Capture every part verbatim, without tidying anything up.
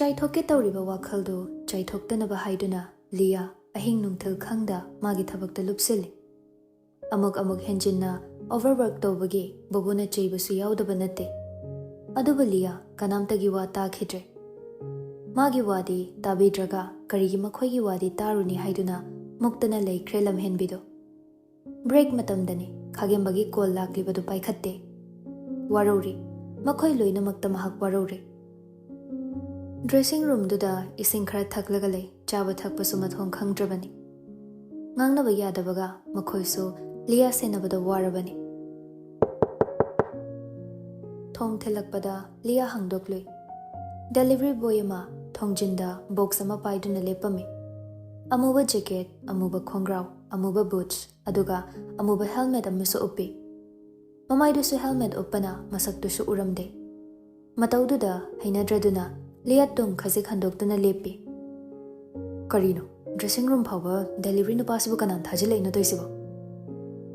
ꯆꯥꯏꯊꯣꯛꯀꯦ ꯇꯧꯔꯤꯕ ꯋꯥꯈꯜꯗꯨ ꯆꯥꯏꯊꯣꯛꯇꯅꯕ ꯍꯥꯏꯗꯨꯅ ꯂꯤꯌꯥ ꯑꯍꯤꯡ ꯅꯨꯡꯊꯤꯜ ꯈꯪꯗ ꯃꯥꯒꯤ ꯊꯕꯛꯇ ꯂꯨꯞꯁꯤꯜꯂꯤ꯫ ꯑꯃꯨꯛ ꯑꯃꯨꯛ ꯍꯦꯟꯖꯤꯟꯅ overwork ꯇꯧꯕꯒꯤ ꯕꯣꯕꯣꯅ ꯆꯩꯕꯁꯨ ꯌꯥꯎꯗꯕ ꯅꯠꯇꯦ꯫ ꯑꯗꯨꯕꯨ ꯂꯤꯌꯥ ꯀꯅꯥꯝꯇꯒꯤ ꯋꯥ ꯇꯥꯈꯤꯗ꯭ꯔꯦ꯫ ꯃꯥꯒꯤ ꯋꯥꯗꯤ ꯇꯥꯕꯤꯗ꯭ꯔꯒ ꯀꯔꯤꯒꯤ ꯃꯈꯣꯏꯒꯤ ꯋꯥꯗꯤ ꯇꯥꯔꯨꯅꯤ ꯍꯥꯏꯗꯨꯅ ꯃꯨꯛꯇꯅ ꯂꯩꯈ꯭ꯔꯦ ꯂꯝꯍꯦꯟꯕꯤꯗꯣ꯫ Break ꯃꯇꯝꯗꯅꯤ ꯈꯥꯒꯦꯝꯕꯒꯤ call ꯂꯥꯛꯂꯤꯕꯗꯨ ꯄꯥꯏꯈꯠꯇꯦ꯫ ꯋꯥꯔꯧꯔꯤ꯫ ꯃꯈꯣꯏ ꯂꯣꯏꯅꯃꯛꯇ ꯃꯍꯥꯛ ꯋꯥꯔꯧꯔꯤ꯫ Dressing roomꯗꯨꯗ ꯏꯁꯤꯡ ꯈꯔ ꯊꯛꯂꯒ ꯂꯩ꯫ ꯆꯥꯕ ꯊꯛꯄꯁꯨ ꯃꯊꯣꯡ ꯈꯪꯗ꯭ꯔꯕꯅꯤ꯫ ꯉꯥꯡꯅꯕ ꯌꯥꯗꯕꯒ ꯃꯈꯣꯏꯁꯨ ꯂꯤꯌꯥ ꯁꯦꯟꯅꯕꯗ ꯋꯥꯔꯕꯅꯤ꯫ ꯊꯣꯡ ꯊꯤꯜꯂꯛꯄꯗ ꯂꯤꯌꯥ ꯍꯥꯡꯗꯣꯛꯂꯨꯏ꯫ Delivery boy ꯑꯃ ꯊꯣꯡꯖꯤꯟꯗ box ꯑꯃ ꯄꯥꯏꯗꯨꯅ ꯂꯦꯞꯄꯝꯃꯤ꯫ ꯑꯃꯨꯕ jacket, ꯑꯃꯨꯕ ꯈꯣꯡꯒ꯭ꯔꯥꯎ, ꯑꯃꯨꯕ boots, ꯑꯗꯨꯒ ꯑꯃꯨꯕ helmet ꯑꯃꯁꯨ ꯎꯞꯄꯤ꯫ ꯃꯃꯥꯏꯗꯨꯁꯨ helmet ꯎꯞꯄꯅ ꯃꯁꯛꯇꯨꯁꯨ ꯎꯔꯝꯗꯦ꯫ ꯃꯇꯧꯗꯨꯗ ꯍꯩꯅꯗ꯭ꯔꯗꯨꯅ ꯂꯤꯌꯥ ꯇꯨꯡ ꯈꯖꯤꯛ ꯍꯟꯗꯣꯛꯇꯨꯅ ꯂꯦꯞꯄꯤ꯫ ꯀꯔꯤꯅꯣ, dressing room ꯐꯥꯎꯕ delivery ꯅꯨꯄꯥꯁꯤꯕꯨ ꯀꯅꯥꯅ ꯊꯥꯖꯤꯜꯂꯛꯏꯅꯣ ꯇꯧꯏꯁꯤꯕꯣ?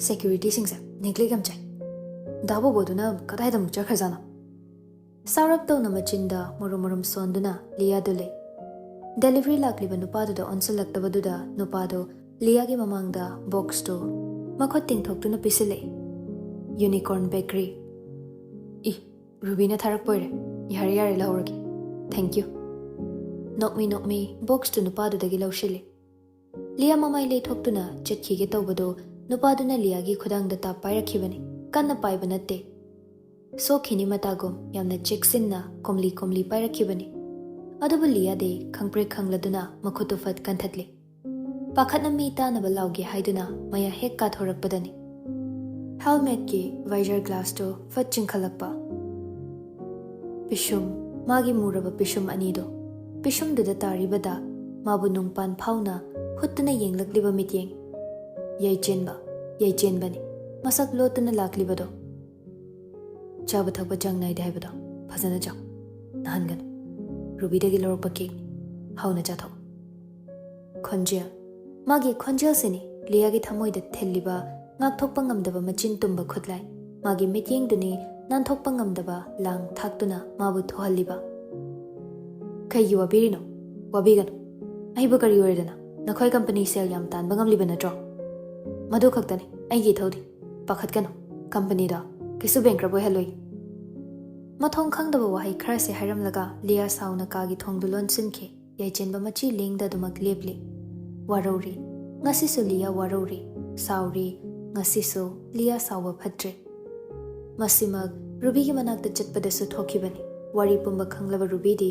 Securityꯁꯤꯡꯁꯦ neglect ꯌꯥꯝ ꯆꯥꯏ꯫ ꯗꯥ ꯕꯣꯕꯣꯗꯨꯅ ꯀꯗꯥꯏꯗ ꯑꯃꯨꯛ ꯆꯠꯈ꯭ꯔꯖꯥꯠꯅꯣ? ꯁꯥꯎꯔꯞ ꯇꯧꯅ ꯃꯆꯤꯟꯗ ꯃꯨꯔꯨꯝ ꯃꯨꯔꯨꯝ ꯁꯣꯟꯗꯨꯅ ꯂꯤꯌꯥꯗꯨ ꯂꯩ꯫ Delivery ꯂꯥꯛꯂꯤꯕ ꯅꯨꯄꯥꯗꯨꯗ ꯑꯣꯟꯁꯤꯜꯂꯛꯇꯕꯗꯨꯗ ꯅꯨꯄꯥꯗꯨ ꯂꯤꯌꯥꯒꯤ ꯃꯃꯥꯡꯗ boxꯇꯨ ꯃꯈꯨꯠ ꯇꯤꯡꯊꯣꯛꯇꯨꯅ ꯄꯤꯁꯤꯜꯂꯛꯏ꯫ Unicorn Bakery꯫ ꯏ, ꯔꯨꯕꯤꯅ ꯊꯥꯔꯛꯄ ꯑꯣꯏꯔꯦ꯫ ꯌꯥꯔꯦ, ꯌꯥꯔꯦ, ꯂꯧꯍꯧꯔꯒꯦ꯫ Thank you꯫ ꯅꯣꯛꯃꯤ ꯅꯣꯛꯃꯤ boxꯇꯨ ꯅꯨꯄꯥꯗꯨꯗꯒꯤ ꯂꯧꯁꯤꯜꯂꯤ꯫ ꯂꯤꯌꯥ ꯃꯃꯥꯏ ꯂꯩꯊꯣꯛꯇꯨꯅ ꯆꯠꯈꯤꯒꯦ ꯇꯧꯕꯗꯨ ꯅꯨꯄꯥꯗꯨꯅ ꯂꯤꯌꯥꯒꯤ ꯈꯨꯗꯥꯡꯗ ꯇꯥꯞ ꯄꯥꯏꯔꯛꯈꯤꯕꯅꯤ꯫ ꯀꯟꯅ ꯄꯥꯏꯕ ꯅꯠꯇꯦ꯫ ꯁꯣꯛꯈꯤꯅꯤ ꯃꯇꯥꯒꯨꯝ ꯌꯥꯝꯅ ꯆꯦꯛꯁꯤꯟꯅ ꯀꯣꯝꯂꯤ ꯀꯣꯝꯂꯤ ꯄꯥꯏꯔꯛꯈꯤꯕꯅꯤ꯫ ꯑꯗꯨꯕꯨ ꯂꯤꯌꯥꯗꯤ ꯈꯪꯄ꯭ꯔꯦꯛ ꯈꯪꯂꯗꯨꯅ ꯃꯈꯨꯠꯇꯨ ꯐꯠ ꯀꯟꯊꯠꯂꯤ꯫ ꯄꯥꯈꯠꯅ ꯃꯤ ꯇꯥꯅꯕ ꯂꯥꯎꯒꯦ ꯍꯥꯏꯗꯨꯅ ꯃꯌꯥ ꯍꯦꯛ ꯀꯥꯊꯣꯔꯛꯄꯗꯅꯤ helmetꯀꯤ visor glassꯇꯨ ꯐꯠ ꯆꯤꯡꯈꯠꯂꯛꯄ꯫ ꯄꯤꯁꯨꯝ, ꯃꯥꯒꯤ ꯃꯨꯔꯕ ꯄꯤꯁꯨꯝ ꯑꯅꯤꯗꯨ, ꯄꯤꯁꯨꯝꯗꯨꯗ ꯇꯥꯔꯤꯕ ꯗꯥꯛ, ꯃꯥꯕꯨ ꯅꯨꯡꯄꯥꯟ ꯐꯥꯎꯅ ꯍꯨꯠꯇꯨꯅ ꯌꯦꯡꯂꯛꯂꯤꯕ ꯃꯤꯠꯌꯦꯡ꯫ ꯌꯥꯏꯆꯦꯟꯕ, ꯌꯥꯏꯆꯦꯟꯕꯅꯤ, ꯃꯁꯛ ꯂꯣꯠꯇꯨꯅ ꯂꯥꯛꯂꯤꯕꯗꯣ꯫ ꯆꯥꯕ ꯊꯛꯄ ꯆꯥꯡ ꯅꯥꯏꯗꯦ ꯍꯥꯏꯕꯗꯣ ꯐꯖꯅ ꯆꯥꯎ꯫ ꯅꯥꯍꯟꯒꯅꯨ꯫ ꯔꯨꯕꯤꯗꯒꯤ ꯂꯧꯔꯛꯄ cakeꯅꯤ꯫ ꯍꯥꯎꯅ ꯆꯥꯊꯣꯛꯎ꯫ ꯈꯣꯟꯖꯦꯜ꯫ ꯃꯥꯒꯤ ꯈꯣꯟꯖꯦꯜꯁꯤꯅꯤ ꯂꯤꯌꯥꯒꯤ ꯊꯃꯣꯏꯗ ꯊꯤꯜꯂꯤꯕ, ꯉꯥꯛꯊꯣꯛꯄ ꯉꯝꯗꯕ ꯃꯆꯤꯟ ꯇꯨꯝꯕ ꯈꯨꯠꯂꯥꯏ꯫ ꯃꯥꯒꯤ ꯃꯤꯠꯌꯦꯡꯗꯨꯅꯤ ꯅꯥꯟꯊꯣꯛꯄ ꯉꯝꯗꯕ ꯂꯥꯡ ꯊꯥꯛꯇꯨꯅ ꯃꯥꯕꯨ ꯊꯨꯍꯜꯂꯤꯕ꯫ "ꯀꯩꯒꯤ ꯋꯥꯕꯤꯔꯤꯅꯣ? ꯋꯥꯕꯤꯒꯅꯨ꯫ ꯑꯩꯕꯨ ꯀꯔꯤ ꯑꯣꯏꯔꯗꯅ? ꯅꯈꯣꯏ ꯀꯝꯄꯅꯤ ꯁꯦꯜ ꯌꯥꯝ ꯇꯥꯟꯕ ꯉꯝꯂꯤꯕ ꯅꯠꯇ꯭ꯔꯣ? ꯃꯗꯨ ꯈꯛꯇꯅꯤ ꯑꯩꯒꯤ ꯏꯊꯧꯗꯤ꯫ ꯄꯥꯈꯠꯀꯅꯨ, ꯀꯝꯄꯅꯤꯗ ꯀꯩꯁꯨ ꯕꯦꯡꯀ꯭ꯔꯞ ꯑꯣꯏꯍꯜꯂꯣꯏ"꯫ ꯃꯊꯣꯡ ꯈꯪꯗꯕ ꯋꯥꯍꯩ ꯈꯔꯁꯦ ꯍꯥꯏꯔꯝꯂꯒ ꯂꯤꯌꯥ ꯁꯥꯎꯅ ꯀꯥꯒꯤ ꯊꯣꯡꯗꯨ ꯂꯣꯟꯁꯤꯟꯈꯤ꯫ ꯌꯥꯏꯆꯦꯟꯕ ꯃꯆꯤ ꯂꯦꯡꯗ ꯑꯗꯨꯃꯛ ꯂꯦꯞꯂꯤ꯫ ꯋꯥꯔꯧꯔꯤ꯫ ꯉꯁꯤꯁꯨ ꯂꯤꯌꯥ ꯋꯥꯔꯧꯔꯤ, ꯁꯥꯎꯔꯤ꯫ ꯉꯁꯤꯁꯨ ꯂꯤꯌꯥ ꯁꯥꯎꯕ ꯐꯠꯇ꯭ꯔꯦ꯫ ꯃꯁꯤꯃꯛ ꯔꯨꯕꯤꯒꯤ ꯃꯅꯥꯛꯇ ꯆꯠꯄꯗꯁꯨ ꯊꯣꯛꯈꯤꯕꯅꯤ꯫ ꯋꯥꯔꯤ ꯄꯨꯝꯕ ꯈꯪꯂꯕ ꯔꯨꯕꯤꯗꯤ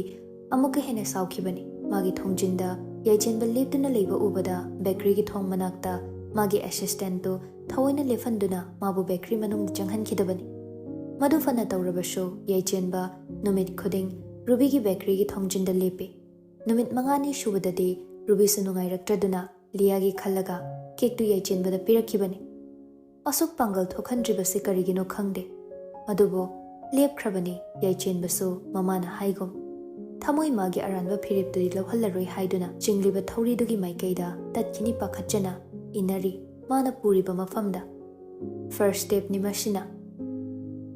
ꯑꯃꯨꯛꯀ ꯍꯦꯟꯅ ꯁꯥꯎꯈꯤꯕꯅꯤ꯫ ꯃꯥꯒꯤ ꯊꯣꯡꯖꯤꯟꯗ ꯌꯥꯏꯆꯦꯟꯕ ꯂꯦꯞꯇꯨꯅ ꯂꯩꯕ ꯎꯕꯗ ꯕꯦꯀꯔꯤꯒꯤ ꯊꯣꯡ ꯃꯅꯥꯛꯇ ꯃꯥꯒꯤ ꯑꯦꯁꯤꯁꯇꯦꯟꯠꯇꯨ ꯊꯑꯣꯏꯅ ꯂꯦꯞꯍꯟꯗꯨꯅ ꯃꯥꯕꯨ ꯕꯦꯀꯔꯤ ꯃꯅꯨꯡꯗ ꯆꯪꯍꯟꯈꯤꯗꯕꯅꯤ꯫ ꯃꯗꯨ ꯐꯅ ꯇꯧꯔꯕꯁꯨ ꯌꯥꯏꯆꯦꯟꯕ ꯅꯨꯃꯤꯠ ꯈꯨꯗꯤꯡ ꯔꯨꯕꯤꯒꯤ ꯕꯦꯀꯔꯤꯒꯤ ꯊꯣꯡꯖꯤꯟꯗ ꯂꯦꯞꯄꯤ꯫ ꯅꯨꯃꯤꯠ ꯃꯉꯥꯅꯤ ꯁꯨꯕꯗꯗꯤ ꯔꯨꯕꯤꯁꯨ ꯅꯨꯡꯉꯥꯏꯔꯛꯇ꯭ꯔꯗꯨꯅ ꯂꯤꯌꯥꯒꯤ ꯈꯜꯂꯒ ꯀꯦꯛꯇꯨ ꯌꯥꯏꯆꯦꯟꯕꯗ ꯄꯤꯔꯛꯈꯤꯕꯅꯤ꯫ ꯑꯁꯨꯛ ꯄꯥꯡꯒꯜ ꯊꯣꯛꯍꯟꯗ꯭ꯔꯤꯕꯁꯤ ꯀꯔꯤꯒꯤꯅꯣ ꯈꯪꯗꯦ꯫ ꯑꯗꯨꯕꯨ ꯂꯦꯞꯈ꯭ꯔꯕꯅꯤ ꯌꯥꯏꯆꯦꯟꯕꯁꯨ ꯃꯃꯥꯅ ꯍꯥꯏꯒꯨꯝ꯫ ꯊꯃꯣꯏ ꯃꯥꯒꯤ ꯑꯔꯥꯟꯕ ꯐꯤꯔꯦꯞꯇꯨꯗꯤ ꯂꯧꯍꯜꯂꯔꯣꯏ ꯍꯥꯏꯗꯨꯅ ꯆꯤꯡꯂꯤꯕ ꯊꯧꯔꯤꯗꯨꯒꯤ ꯃꯥꯏꯀꯩꯗ ꯇꯠꯈꯤꯅꯤ ꯄꯥꯈꯠꯆꯅ ꯏꯟꯅꯔꯤ꯫ ꯃꯥꯅ ꯄꯨꯔꯤꯕ ꯃꯐꯝꯗ꯫ ꯐꯥꯔꯁꯠ ꯁ꯭ꯇꯦꯞꯅꯤ ꯃꯁꯤꯅ꯫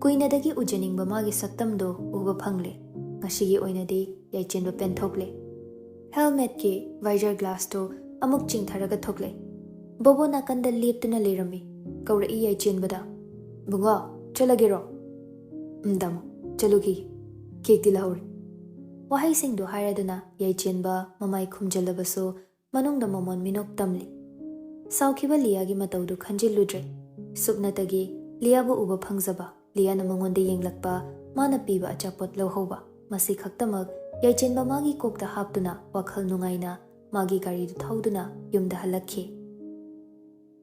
ꯀꯨꯏꯅꯗꯒꯤ ꯎꯖꯅꯤꯡꯕ ꯃꯥꯒꯤ ꯁꯛꯇꯝꯗꯨ ꯎꯕ ꯐꯪꯂꯦ꯫ ꯉꯁꯤꯒꯤ ꯑꯣꯏꯅꯗꯤ ꯌꯥꯏꯆꯦꯟꯕ ꯄꯦꯟꯊꯣꯛꯂꯦ꯫ ꯍꯦꯜꯃꯦꯠꯀꯤ ꯚꯥꯏꯖꯔ ꯒ꯭ꯂꯥꯁꯇꯨ ꯑꯃꯨꯛ ꯆꯤꯡꯊꯔꯒ ꯊꯣꯛꯂꯦ꯫ ꯕꯣꯕꯣ ꯅꯥꯀꯟꯗ ꯂꯦꯞꯇꯨꯅ ꯂꯩꯔꯝꯃꯤ꯫ ꯀꯧꯔꯛꯏ ꯌꯥꯏꯆꯦꯟꯕꯗ, "ꯕꯨꯡꯉꯣ, ꯆꯠꯂꯒꯦꯔꯣ?" "ꯎꯝ, ꯇꯥꯃꯣ, ꯆꯠꯂꯨꯈꯤꯒꯦ꯫ ꯀꯦꯛꯇꯤ ꯂꯧꯍꯧꯔꯦ"꯫ ꯋꯥꯍꯩꯁꯤꯡꯗꯨ ꯍꯥꯏꯔꯗꯨꯅ ꯌꯥꯏꯆꯦꯟꯕ ꯃꯃꯥꯏ ꯈꯨꯝꯖꯤꯜꯂꯕꯁꯨ ꯃꯅꯨꯡꯗ ꯃꯃꯣꯟ ꯃꯤꯅꯣꯛ ꯇꯝꯂꯤ꯫ ꯁꯥꯎꯈꯤꯕ ꯂꯤꯌꯥꯒꯤ ꯃꯇꯧꯗꯨ ꯈꯟꯖꯤꯜꯂꯨꯗ꯭ꯔꯦ꯫ ꯁꯨꯞꯅꯇꯒꯤ ꯂꯤꯌꯥꯕꯨ ꯎꯕ ꯐꯪꯖꯕ, ꯂꯤꯌꯥꯅ ꯃꯉꯣꯟꯗ ꯌꯦꯡꯂꯛꯄ, ꯃꯥꯅ ꯄꯤꯕ ꯑꯆꯥꯄꯣꯠ ꯂꯧꯍꯧꯕ, ꯃꯁꯤ ꯈꯛꯇꯃꯛ ꯌꯥꯏꯆꯦꯟꯕ ꯃꯥꯒꯤ ꯀꯣꯛꯇ ꯍꯥꯞꯇꯨꯅ ꯋꯥꯈꯜ ꯅꯨꯡꯉꯥꯏꯅ ꯃꯥꯒꯤ ꯒꯥꯔꯤꯗꯨ ꯊꯧꯗꯨꯅ ꯌꯨꯝꯗ ꯍꯜꯂꯛꯈꯤ꯫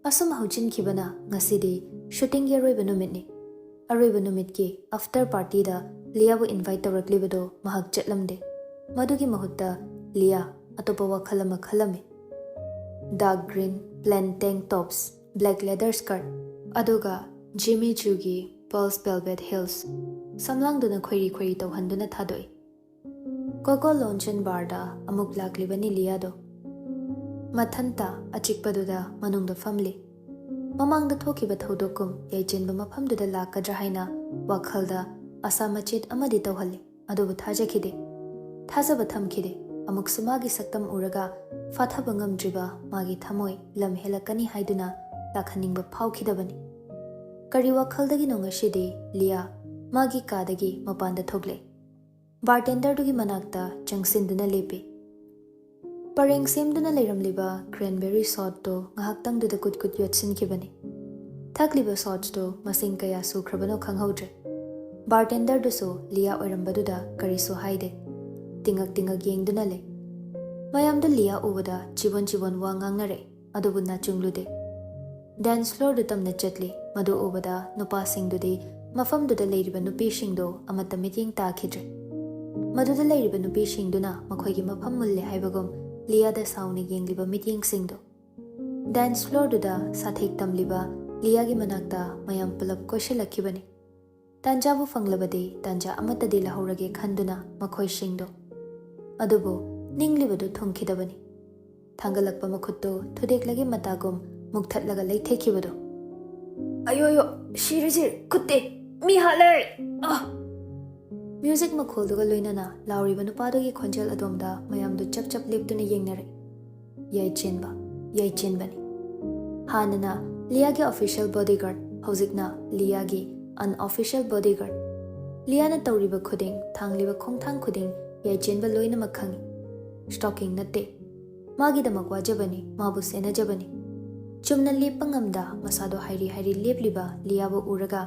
ꯑꯁꯨꯝ ꯍꯧꯖꯤꯟꯈꯤꯕꯅ ꯉꯁꯤꯗꯤ ꯁꯨꯇꯤꯡꯒꯤ ꯑꯔꯣꯏꯕ ꯅꯨꯃꯤꯠꯅꯤ꯫ ꯑꯔꯣꯏꯕ ꯅꯨꯃꯤꯠꯀꯤ ꯑꯐꯇꯔ ꯄꯥꯔꯇꯤꯗ ꯂꯤꯌꯥꯕꯨ ꯏꯟꯚꯥꯏꯠ ꯇꯧꯔꯛꯂꯤꯕꯗꯨ ꯃꯍꯥꯛ ꯆꯠꯂꯝꯗꯦ꯫ ꯃꯗꯨꯒꯤ ꯃꯍꯨꯠꯇ ꯂꯤꯌꯥ ꯑꯇꯣꯞꯄ ꯋꯥꯈꯜ ꯑꯃ ꯈꯜꯂꯝꯃꯤ꯫ ꯗꯥꯔꯛ ꯒ꯭ꯔꯤꯟ ꯄ꯭ꯂꯦꯟ ꯇꯦꯡ ꯇꯣꯞꯁ, ꯕ꯭ꯂꯦꯛ ꯂꯦꯗꯔ ꯁ꯭ꯀꯔꯠ, ꯑꯗꯨꯒ ꯖꯤꯃꯤ ꯆꯨꯒꯤ ꯄꯜꯁ ꯚꯦꯜꯚꯦꯠ ꯍꯤꯜꯁ ꯁꯝꯂꯥꯡꯗꯨꯅ ꯈꯣꯏꯔꯤ ꯈꯣꯏꯔꯤ ꯇꯧꯍꯟꯗꯨꯅ ꯊꯥꯗꯣꯛꯏ꯫ ꯀꯣꯀꯣ ꯂꯣꯟꯆꯟ ꯕꯥꯔꯗ ꯑꯃꯨꯛ ꯂꯥꯛꯂꯤꯕꯅꯤ ꯂꯤꯌꯥꯗꯣ꯫ ꯃꯊꯟꯇ ꯑꯆꯤꯛꯄꯗꯨꯗ ꯃꯅꯨꯡꯗ ꯐꯝꯂꯤ꯫ ꯃꯃꯥꯡꯗ ꯊꯣꯛꯈꯤꯕ ꯊꯧꯗꯣꯛꯀꯨꯝ ꯌꯥꯏꯆꯦꯟꯕ ꯃꯐꯝꯗꯨꯗ ꯂꯥꯛꯀꯗ꯭ꯔꯥ ꯍꯥꯏꯅ ꯋꯥꯈꯜꯗ ꯑꯁꯥ ꯃꯆꯦꯠ ꯑꯃꯗꯤ ꯇꯧꯍꯜꯂꯤ, ꯑꯗꯨꯕꯨ ꯊꯥꯖꯈꯤꯗꯦ꯫ ꯊꯥꯖꯕ ꯊꯝꯈꯤꯗꯦ꯫ ꯑꯃꯨꯛꯁꯨ ꯃꯥꯒꯤ ꯁꯛꯇꯝ ꯎꯔꯒ ꯐꯥꯊꯕ ꯉꯝꯗ꯭ꯔꯤꯕ ꯃꯥꯒꯤ ꯊꯃꯣꯏ ꯂꯝ ꯍꯦꯜꯂꯛꯀꯅꯤ ꯍꯥꯏꯗꯨꯅ ꯂꯥꯛꯍꯟꯅꯤꯡꯕ ꯐꯥꯎꯈꯤꯗꯕꯅꯤ꯫ ꯀꯔꯤ ꯋꯥꯈꯜꯗꯒꯤꯅꯣ ꯉꯁꯤꯗꯤ ꯂꯤꯌꯥ ꯃꯥꯒꯤ ꯀꯥꯗꯒꯤ ꯃꯄꯥꯟꯗ ꯊꯣꯛꯂꯛꯏ꯫ ꯕꯥꯔꯇꯦꯟꯗꯔꯗꯨꯒꯤ ꯃꯅꯥꯛꯇ ꯆꯪꯁꯤꯟꯗꯨꯅ ꯂꯦꯞꯄꯤ꯫ ꯄꯔꯦꯡ ꯁꯦꯝꯗꯨꯅ ꯂꯩꯔꯝꯂꯤꯕ ꯀ꯭ꯔꯦꯟꯕꯦꯔꯤ ꯁꯣꯠꯇꯨ ꯉꯥꯏꯍꯥꯛꯇꯪꯗꯨꯗ ꯀꯨꯠ ꯀꯨꯠ ꯌꯣꯠꯁꯤꯟꯈꯤꯕꯅꯤ꯫ ꯊꯛꯂꯤꯕ ꯁꯣꯠꯁꯇꯨ ꯃꯁꯤꯡ ꯀꯌꯥ ꯁꯨꯈ꯭ꯔꯕꯅꯣ ꯈꯪꯍꯧꯗ꯭ꯔꯦ꯫ ꯕꯥꯔꯇꯦꯟꯗꯔꯗꯨꯁꯨ ꯂꯤꯌꯥ ꯑꯣꯏꯔꯝꯕꯗꯨꯗ ꯀꯔꯤꯁꯨ ꯍꯥꯏꯗꯦ꯫ ꯇꯤꯡꯉꯛ ꯇꯤꯡꯉꯛ ꯌꯦꯡꯗꯨꯅ ꯂꯩ꯫ ꯃꯌꯥꯝꯗꯨ ꯂꯤꯌꯥ ꯎꯕꯗ ꯆꯤꯕꯣꯟ ꯆꯤꯕꯣꯟ ꯋꯥ ꯉꯥꯡꯅꯔꯦ, ꯑꯗꯨꯕꯨ ꯅꯥꯆꯨꯡꯂꯨꯗꯦ꯫ ꯗꯥꯟꯁ ꯐ꯭ꯂꯣꯔꯗꯨ ꯇꯝꯅ ꯆꯠꯂꯤ꯫ ꯃꯗꯨ ꯎꯕꯗ ꯅꯨꯄꯥꯁꯤꯡꯗꯨꯗꯤ ꯃꯐꯝꯗꯨꯗ ꯂꯩꯔꯤꯕ ꯅꯨꯄꯤꯁꯤꯡꯗꯨ ꯑꯃꯠꯇ ꯃꯤꯠꯌꯦꯡ ꯇꯥꯈꯤꯗ꯭ꯔꯦ꯫ ꯃꯗꯨꯗ ꯂꯩꯔꯤꯕ ꯅꯨꯄꯤꯁꯤꯡꯗꯨꯅ ꯃꯈꯣꯏꯒꯤ ꯃꯐꯝ ꯃꯨꯜꯂꯦ ꯍꯥꯏꯕꯒꯨꯝ ꯂꯤꯌꯥꯗ ꯁꯥꯎꯅ ꯌꯦꯡꯂꯤꯕ ꯃꯤꯠꯌꯦꯡꯁꯤꯡꯗꯨ꯫ ꯗꯥꯟꯁ ꯐ꯭ꯂꯣꯔꯗꯨꯗ ꯁꯥꯊꯦꯛ ꯇꯝꯂꯤꯕ ꯂꯤꯌꯥꯒꯤ ꯃꯅꯥꯛꯇ ꯃꯌꯥꯝ ꯄꯨꯂꯞ ꯀꯣꯏꯁꯤꯜꯂꯛꯈꯤꯕꯅꯤ꯫ ꯇꯥꯟꯖꯥꯕꯨ ꯐꯪꯂꯕꯗꯤ ꯇꯥꯟꯖꯥ ꯑꯃꯠꯇꯗꯤ ꯂꯧꯍꯧꯔꯒꯦ ꯈꯟꯗꯨꯅ ꯃꯈꯣꯏꯁꯤꯡꯗꯨ꯫ ꯑꯗꯨꯕꯨ ꯅꯤꯡꯂꯤꯕꯗꯨ ꯊꯨꯡꯈꯤꯗꯕꯅꯤ꯫ ꯊꯥꯡꯒꯠꯂꯛꯄ ꯃꯈꯨꯠꯇꯨ ꯊꯨꯗꯦꯛꯂꯒꯦ ꯃꯇꯥꯒꯨꯝ ꯃꯨꯛꯊꯠꯂꯒ ꯂꯩꯊꯦꯛꯈꯤꯕꯗꯨ꯫ "ꯑꯌꯣ ꯑꯌꯣ, ꯁꯤꯔꯦ ꯁꯤꯔꯦ, ꯈꯨꯠꯇꯦ, ꯃꯤ ꯍꯥꯠꯂꯦ! ꯑ!" ꯃ꯭ꯌꯨꯖꯤꯛ ꯃꯈꯣꯜꯗꯨꯒ ꯂꯣꯏꯅꯅ ꯂꯥꯎꯔꯤꯕ ꯅꯨꯄꯥꯗꯨꯒꯤ ꯈꯣꯟꯖꯦꯜ ꯑꯗꯣꯝꯗ ꯃꯌꯥꯝꯗꯨ ꯆꯞ ꯆꯞ ꯂꯦꯞꯇꯨꯅ ꯌꯦꯡꯅꯔꯦ꯫ ꯌꯥꯏꯆꯦꯟꯕ, ꯌꯥꯏꯆꯦꯟꯕꯅꯤ꯫ ꯍꯥꯟꯅꯅ ꯂꯤꯌꯥꯒꯤ ꯑꯣꯐꯤꯁꯤꯌꯦꯜ ꯕꯣꯗꯤꯒꯥꯔꯗ, ꯍꯧꯖꯤꯛꯅ ꯂꯤꯌꯥꯒꯤ ꯑꯟꯑꯣꯐꯤꯁꯤꯌꯦꯜ ꯕꯣꯗꯤꯒꯥꯔꯗ꯫ ꯂꯤꯌꯥꯅ ꯇꯧꯔꯤꯕ ꯈꯨꯗꯤꯡ, ꯊꯥꯡꯂꯤꯕ ꯈꯣꯡꯊꯥꯡ ꯈꯨꯗꯤꯡ ꯌꯥꯏꯆꯦꯟꯕ ꯂꯣꯏꯅꯃꯛ ꯈꯪꯏ꯫ ꯁ꯭ꯇꯣꯀꯤꯡ ꯅꯠꯇꯦ꯫ ꯃꯥꯒꯤꯗꯃꯛ ꯋꯥꯖꯕꯅꯤ, ꯃꯥꯕꯨ ꯁꯦꯟꯅꯖꯕꯅꯤ꯫ ꯆꯨꯝꯅ ꯂꯦꯞꯄ ꯉꯝꯗ ꯃꯁꯥꯗꯣ ꯍꯥꯏꯔꯤ ꯍꯥꯏꯔꯤ ꯂꯦꯞꯂꯤꯕ ꯂꯤꯌꯥꯕꯨ ꯎꯔꯒ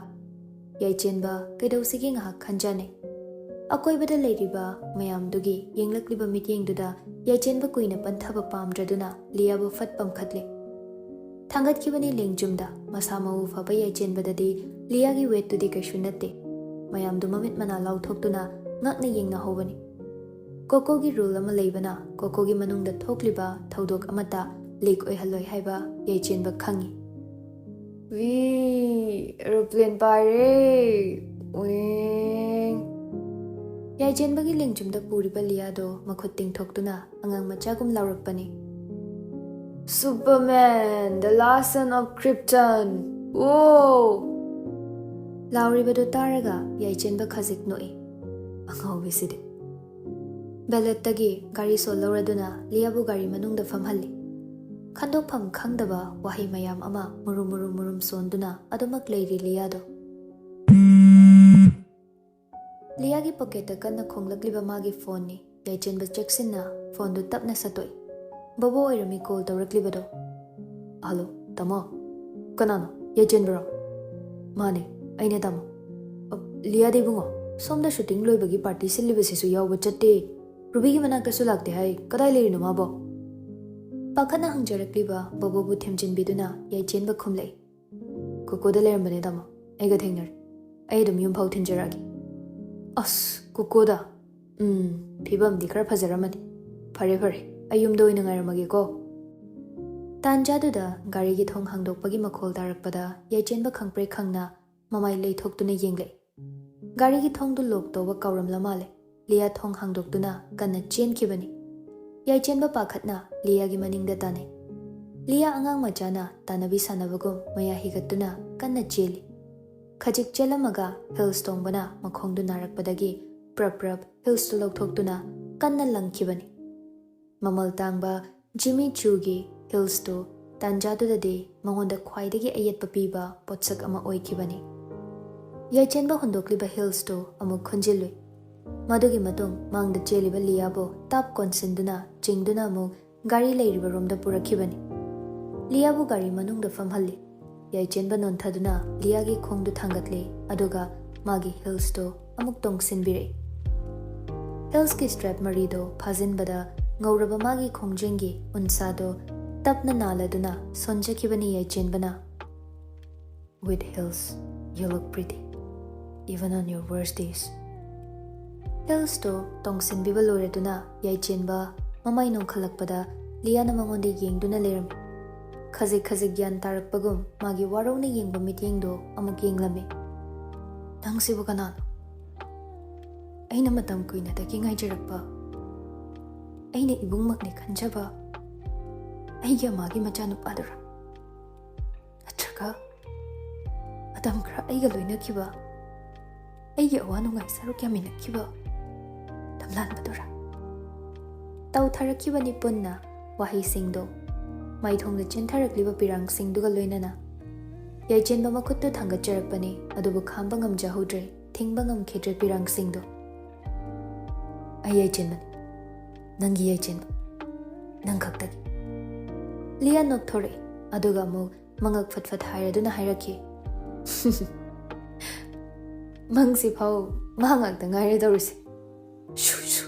ꯌꯥꯏꯆꯦꯟꯕ ꯀꯩꯗꯧꯁꯤꯒꯦ ꯉꯥꯏꯍꯥꯛ ꯈꯟꯖꯥꯅꯩ꯫ ꯑꯀꯣꯏꯕꯗ ꯂꯩꯔꯤꯕ ꯃꯌꯥꯝꯗꯨꯒꯤ ꯌꯦꯡꯂꯛꯂꯤꯕ ꯃꯤꯠꯌꯦꯡꯗꯨꯗ ꯌꯥꯏꯆꯦꯟꯕ ꯀꯨꯏꯅ ꯄꯟꯊꯕ ꯄꯥꯝꯗ꯭ꯔꯗꯨꯅ ꯂꯤꯌꯥꯕꯨ ꯐꯠ ꯄꯝꯈꯠꯂꯦ꯫ ꯊꯥꯡꯒꯠꯈꯤꯕꯅꯤ ꯂꯦꯡꯖꯨꯝꯗ꯫ ꯃꯁꯥ ꯃꯎ ꯐꯕ ꯌꯥꯏꯆꯦꯟꯕꯗꯗꯤ ꯂꯤꯌꯥꯒꯤ ꯋꯦꯠꯇꯨꯗꯤ ꯀꯩꯁꯨ ꯅꯠꯇꯦ꯫ ꯃꯌꯥꯝꯗꯨ ꯃꯃꯤꯠ ꯃꯅꯥ ꯂꯥꯎꯊꯣꯛꯇꯨꯅ ꯉꯛꯅ ꯌꯦꯡꯅꯍꯧꯕꯅꯤ꯫ ꯀꯣꯀꯣꯒꯤ ꯔꯨꯜ ꯑꯃ ꯂꯩꯕꯅ ꯀꯣꯀꯣꯒꯤ ꯃꯅꯨꯡꯗ ꯊꯣꯛꯂꯤꯕ ꯊꯧꯗꯣꯛ ꯑꯃꯠꯇ ꯂꯤꯛ ꯑꯣꯏꯍꯜꯂꯣꯏ ꯍꯥꯏꯕ ꯌꯥꯏꯆꯦꯟꯕ ꯈꯪꯏ꯫ "ꯋꯤ, ꯑꯦꯔꯣꯄ꯭ꯂꯦꯟ ꯄꯥꯏꯔꯦ! ꯎꯏꯡ!" ꯌꯥꯏꯆꯦꯟꯕꯒꯤ ꯂꯦꯡꯖꯨꯝꯗ ꯄꯨꯔꯤꯕ ꯂꯤꯌꯥꯗꯣ ꯃꯈꯨꯠ ꯇꯤꯡꯊꯣꯛꯇꯨꯅ ꯑꯉꯥꯡ ꯃꯆꯥꯒꯨꯝ ꯂꯥꯎꯔꯛꯄꯅꯤ꯫ "Superman, the last son of Krypton! Whoa!" ꯂꯥꯎꯔꯤꯕꯗꯨ ꯇꯥꯔꯒ ꯌꯥꯏꯆꯦꯟꯕ ꯈꯖꯤꯛ ꯅꯣꯛꯏ꯫ "ꯑꯉꯥꯎꯕꯤꯁꯤꯗꯤ!" ꯕꯦꯂꯦꯠꯇꯒꯤ ꯒꯥꯔꯤ ꯁꯣ ꯂꯧꯔꯗꯨꯅ ꯂꯤꯌꯥꯕꯨ ꯒꯥꯔꯤ ꯃꯅꯨꯡꯗ ꯐꯝꯍꯜꯂꯤ꯫ ꯈꯟꯗꯣꯛꯐꯝ ꯈꯪꯗꯕ ꯋꯥꯍꯩ ꯃꯌꯥꯝ ꯑꯃ ꯃꯨꯔꯨꯝ ꯃꯨꯔꯨꯝ ꯃꯨꯔꯨꯝ ꯁꯣꯟꯗꯨꯅ ꯑꯗꯨꯃꯛ ꯂꯩꯔꯤ ꯂꯤꯌꯥꯗꯣ꯫ ꯂꯤꯌꯥꯒꯤ ꯄꯣꯀꯦꯠꯇ ꯀꯟꯅ ꯈꯣꯡꯂꯛꯂꯤꯕ ꯃꯥꯒꯤ ꯐꯣꯟꯅꯤ꯫ ꯌꯥꯏꯆꯦꯟꯕ ꯆꯦꯛꯁꯤꯟꯅ ꯐꯣꯟꯗꯨ ꯇꯞꯅ ꯁꯠꯇꯣꯛꯏ꯫ ꯕꯣꯕꯣ ꯑꯣꯏꯔꯝꯃꯤ ꯀꯣꯜ ꯇꯧꯔꯛꯂꯤꯕꯗꯣ꯫ "ꯍꯜꯂꯣ, ꯇꯥꯃꯣ꯫ ꯀꯅꯥꯅꯣ? ꯌꯥꯏꯆꯦꯟꯕꯔꯣ?" "ꯃꯥꯅꯦ, ꯑꯩꯅꯦ ꯇꯥꯃꯣ꯫ ꯑ, ꯂꯤꯌꯥꯗ ꯏꯕꯨꯡꯉꯣ, ꯁꯣꯝꯗ ꯁꯨꯇꯤꯡ ꯂꯣꯏꯕꯒꯤ ꯄꯥꯔꯇꯤ ꯁꯤꯜꯂꯤꯕꯁꯤꯁꯨ ꯌꯥꯎꯕ ꯆꯠꯇꯦ꯫ ꯔꯨꯕꯤꯒꯤ ꯃꯅꯥꯛꯇꯁꯨ ꯂꯥꯛꯇꯦ ꯍꯥꯏ꯫ ꯀꯗꯥꯏ ꯂꯩꯔꯤꯅꯣ ꯃꯥꯕꯣ?" ꯄꯥꯈꯠꯅ ꯍꯪꯖꯔꯛꯂꯤꯕ ꯕꯣꯕꯣꯕꯨ ꯊꯦꯝꯖꯤꯟꯕꯤꯗꯨꯅ ꯌꯥꯏꯆꯦꯟꯕ ꯈꯨꯝꯂꯛꯏ꯫ "ꯀꯣꯀꯣꯗ ꯂꯩꯔꯝꯕꯅꯦ ꯇꯥꯃꯣ, ꯑꯩꯒ ꯊꯦꯡꯅꯔꯦ꯫ ꯑꯩ ꯑꯗꯨꯝ ꯌꯨꯝ ꯐꯥꯎ ꯊꯤꯟꯖꯔꯛꯑꯒꯦ꯫" "ꯑꯁ, ꯀꯣꯀꯣꯗ? ꯎꯝ, ꯐꯤꯕꯝꯗꯤ ꯈꯔ ꯐꯖꯔꯝꯃꯅꯤ꯫ ꯐꯔꯦ ꯐꯔꯦ, ꯑꯩ ꯌꯨꯝꯗ ꯑꯣꯏꯅ ꯉꯥꯏꯔꯝꯃꯒꯦꯀꯣ꯫" ꯇꯥꯟꯖꯥꯗꯨꯗ ꯒꯥꯔꯤꯒꯤ ꯊꯣꯡ ꯍꯥꯡꯗꯣꯛꯄꯒꯤ ꯃꯈꯣꯜ ꯇꯥꯔꯛꯄꯗ ꯌꯥꯏꯆꯦꯟꯕ ꯈꯪꯄ꯭ꯔꯦꯛ ꯈꯪꯅ ꯃꯃꯥꯏ ꯂꯩꯊꯣꯛꯇꯨꯅ ꯌꯦꯡꯂꯛꯏ꯫ ꯒꯥꯔꯤꯒꯤ ꯊꯣꯡꯗꯨ ꯂꯣꯛ ꯇꯧꯕ ꯀꯥꯎꯔꯝꯂ ꯃꯥꯜꯂꯦ꯫ ꯂꯤꯌꯥ ꯊꯣꯡ ꯍꯥꯡꯗꯣꯛꯇꯨꯅ ꯀꯟꯅ ꯆꯦꯟꯈꯤꯕꯅꯤ꯫ ꯌꯥꯏꯆꯦꯟꯕ ꯄꯥꯈꯠꯅ ꯂꯤꯌꯥꯒꯤ ꯃꯅꯤꯡꯗ ꯇꯥꯟꯅꯩ꯫ ꯂꯤꯌꯥ ꯑꯉꯥꯡ ꯃꯆꯥꯅ ꯇꯥꯟꯅꯕꯤ ꯁꯥꯟꯅꯕꯒꯨꯝ ꯃꯌꯥ ꯍꯤꯒꯠꯇꯨꯅ ꯀꯟꯅ ꯆꯦꯜꯂꯤ꯫ ꯈꯖꯤꯛ ꯆꯦꯜꯂꯝꯃꯒ ꯍꯤꯜꯁ ꯇꯣꯡꯕꯅ ꯃꯈꯣꯡꯗꯨ ꯅꯥꯔꯛꯄꯗꯒꯤ ꯄ꯭ꯔꯞ ꯄ꯭ꯔꯞ ꯍꯤꯜꯁꯇꯨ ꯂꯧꯊꯣꯛꯇꯨꯅ ꯀꯟꯅ ꯂꯪꯈꯤꯕꯅꯤ꯫ ꯃꯃꯜ ꯇꯥꯡꯕ ꯖꯤꯃꯤ ꯆꯨꯒꯤ ꯍꯤꯜꯁꯇꯨ ꯇꯥꯟꯖꯥꯗꯨꯗꯗꯤ ꯃꯉꯣꯟꯗ ꯈ꯭ꯋꯥꯏꯗꯒꯤ ꯑꯌꯦꯠꯄ ꯄꯤꯕ ꯄꯣꯠꯁꯛ ꯑꯃ ꯑꯣꯏꯈꯤꯕꯅꯤ꯫ ꯌꯥꯏꯆꯦꯟꯕ ꯍꯨꯟꯗꯣꯛꯂꯤꯕ ꯍꯤꯜꯁꯇꯨ ꯑꯃꯨꯛ ꯈꯨꯟꯖꯤꯜꯂꯨꯏ꯫ ꯃꯗꯨꯒꯤ ꯃꯇꯨꯡ ꯃꯥꯡꯗ ꯆꯦꯜꯂꯤꯕ ꯂꯤꯌꯥꯕꯨ ꯇꯞ ꯀꯣꯟꯁꯤꯟꯗꯨꯅ ꯆꯤꯡꯗꯨꯅ ꯑꯃꯨꯛ ꯒꯥꯔꯤ ꯂꯩꯔꯤꯕ ꯔꯣꯝꯗ ꯄꯨꯔꯛꯈꯤꯕꯅꯤ꯫ ꯂꯤꯌꯥꯕꯨ ꯒꯥꯔꯤ ꯃꯅꯨꯡꯗ ꯐꯝꯍꯜꯂꯤ꯫ ꯌꯥꯏꯆꯦꯟꯕ ꯅꯣꯟꯊꯗꯨꯅ ꯂꯤꯌꯥꯒꯤ ꯈꯣꯡꯗꯨ ꯊꯥꯡꯒꯠꯂꯤ, ꯑꯗꯨꯒ ꯃꯥꯒꯤ ꯍꯤꯜꯁꯇꯨ ꯑꯃꯨꯛ ꯇꯣꯡꯁꯤꯟꯕꯤꯔꯛꯏ꯫ ꯍꯤꯜꯁꯀꯤ ꯁ꯭ꯇ꯭ꯔꯦꯞ ꯃꯔꯤꯗꯨ ꯐꯥꯖꯤꯟꯕꯗ ꯉꯧꯔꯕ ꯃꯥꯒꯤ ꯈꯣꯡꯖꯦꯡꯒꯤ ꯎꯟꯁꯥꯗꯨ ꯇꯞꯅ ꯅꯥꯜꯂꯗꯨꯅ ꯁꯣꯟꯖꯈꯤꯕꯅꯤ ꯌꯥꯏꯆꯦꯟꯕꯅ꯫ "With heels, you look pretty, even on your worst days." ꯍꯤꯜꯁꯇꯨ ꯇꯣꯡꯁꯤꯟꯕꯤꯕ ꯂꯣꯏꯔꯗꯨꯅ ꯌꯥꯏꯆꯦꯟꯕ ꯃꯃꯥꯏ ꯅꯣꯡꯈꯠꯂꯛꯄꯗ ꯂꯤꯌꯥꯅ ꯃꯉꯣꯟꯗ ꯌꯦꯡꯗꯨꯅ ꯂꯩꯔꯝꯃꯤ꯫ ꯈꯖꯤꯛ ꯈꯖꯤꯛ ꯒ꯭ꯌꯥꯟ ꯇꯥꯔꯛꯄꯒꯨꯝ ꯃꯥꯒꯤ ꯋꯥꯔꯧꯅ ꯌꯦꯡꯕ ꯃꯤꯠꯌꯦꯡꯗꯨ ꯑꯃꯨꯛ ꯌꯦꯡꯂꯝꯃꯤ꯫ "ꯅꯪꯁꯤꯕꯨ ꯀꯅꯥꯅꯣ? ꯑꯩꯅ ꯃꯇꯝ ꯀꯨꯏꯅꯗꯒꯤ ꯉꯥꯏꯖꯔꯛꯄ, ꯑꯩꯅ ꯏꯕꯨꯡꯃꯛꯅꯤ ꯈꯟꯖꯕ ꯑꯩꯒꯤ ꯑꯃꯥꯒꯤ ꯃꯆꯥꯅꯨꯄꯥꯗꯨꯔꯥ? ꯅꯠꯇ꯭ꯔꯒ ꯃꯇꯝ ꯈꯔ ꯑꯩꯒ ꯂꯣꯏꯅꯈꯤꯕ, ꯑꯩꯒꯤ ꯑꯋꯥ ꯅꯨꯡꯉꯥꯏ ꯁꯔꯨꯛ ꯌꯥꯃꯤꯟꯅꯈꯤꯕ ꯇꯝꯂꯥꯟꯕꯗꯨꯔꯥ?" ꯇꯧꯊꯔꯛꯈꯤꯕꯅꯤ ꯄꯨꯟꯅ ꯋꯥꯍꯩꯁꯤꯡꯗꯣ꯫ ꯃꯥꯏꯊꯣꯡꯗ ꯆꯦꯟꯊꯔꯛꯂꯤꯕ ꯄꯤꯔꯥꯡꯁꯤꯡꯗꯨꯒ ꯂꯣꯏꯅꯅ ꯌꯥꯏꯆꯦꯟꯕ ꯃꯈꯨꯠꯇꯨ ꯊꯥꯡꯒꯠꯆꯔꯛꯄꯅꯤ, ꯑꯗꯨꯕꯨ ꯈꯥꯝꯕ ꯉꯝꯖꯍꯧꯗ꯭ꯔꯦ, ꯊꯤꯡꯕ ꯉꯝꯈꯤꯗ꯭ꯔꯦ ꯄꯤꯔꯥꯡꯁꯤꯡꯗꯣ꯫ "ꯑꯩ ꯌꯥꯏꯆꯦꯟꯕꯅꯤ, ꯅꯪꯒꯤ ꯌꯥꯏꯆꯦꯟꯕ, ꯅꯪ ꯈꯛꯇꯒꯤ꯫" ꯂꯤꯌꯥ ꯅꯣꯛꯊꯣꯔꯛꯏ, ꯑꯗꯨꯒ ꯑꯃꯨꯛ ꯃꯉꯛ ꯐꯠ ꯐꯠ ꯍꯥꯏꯔꯗꯨꯅ ꯍꯥꯏꯔꯛꯈꯤ, "ꯃꯪꯁꯤ ꯐꯥꯎ ꯃꯥ ꯉꯥꯛꯇ ꯉꯥꯏꯔꯦ ꯇꯧꯔꯤꯁꯦ꯫ ꯁꯨ, ꯁꯨ,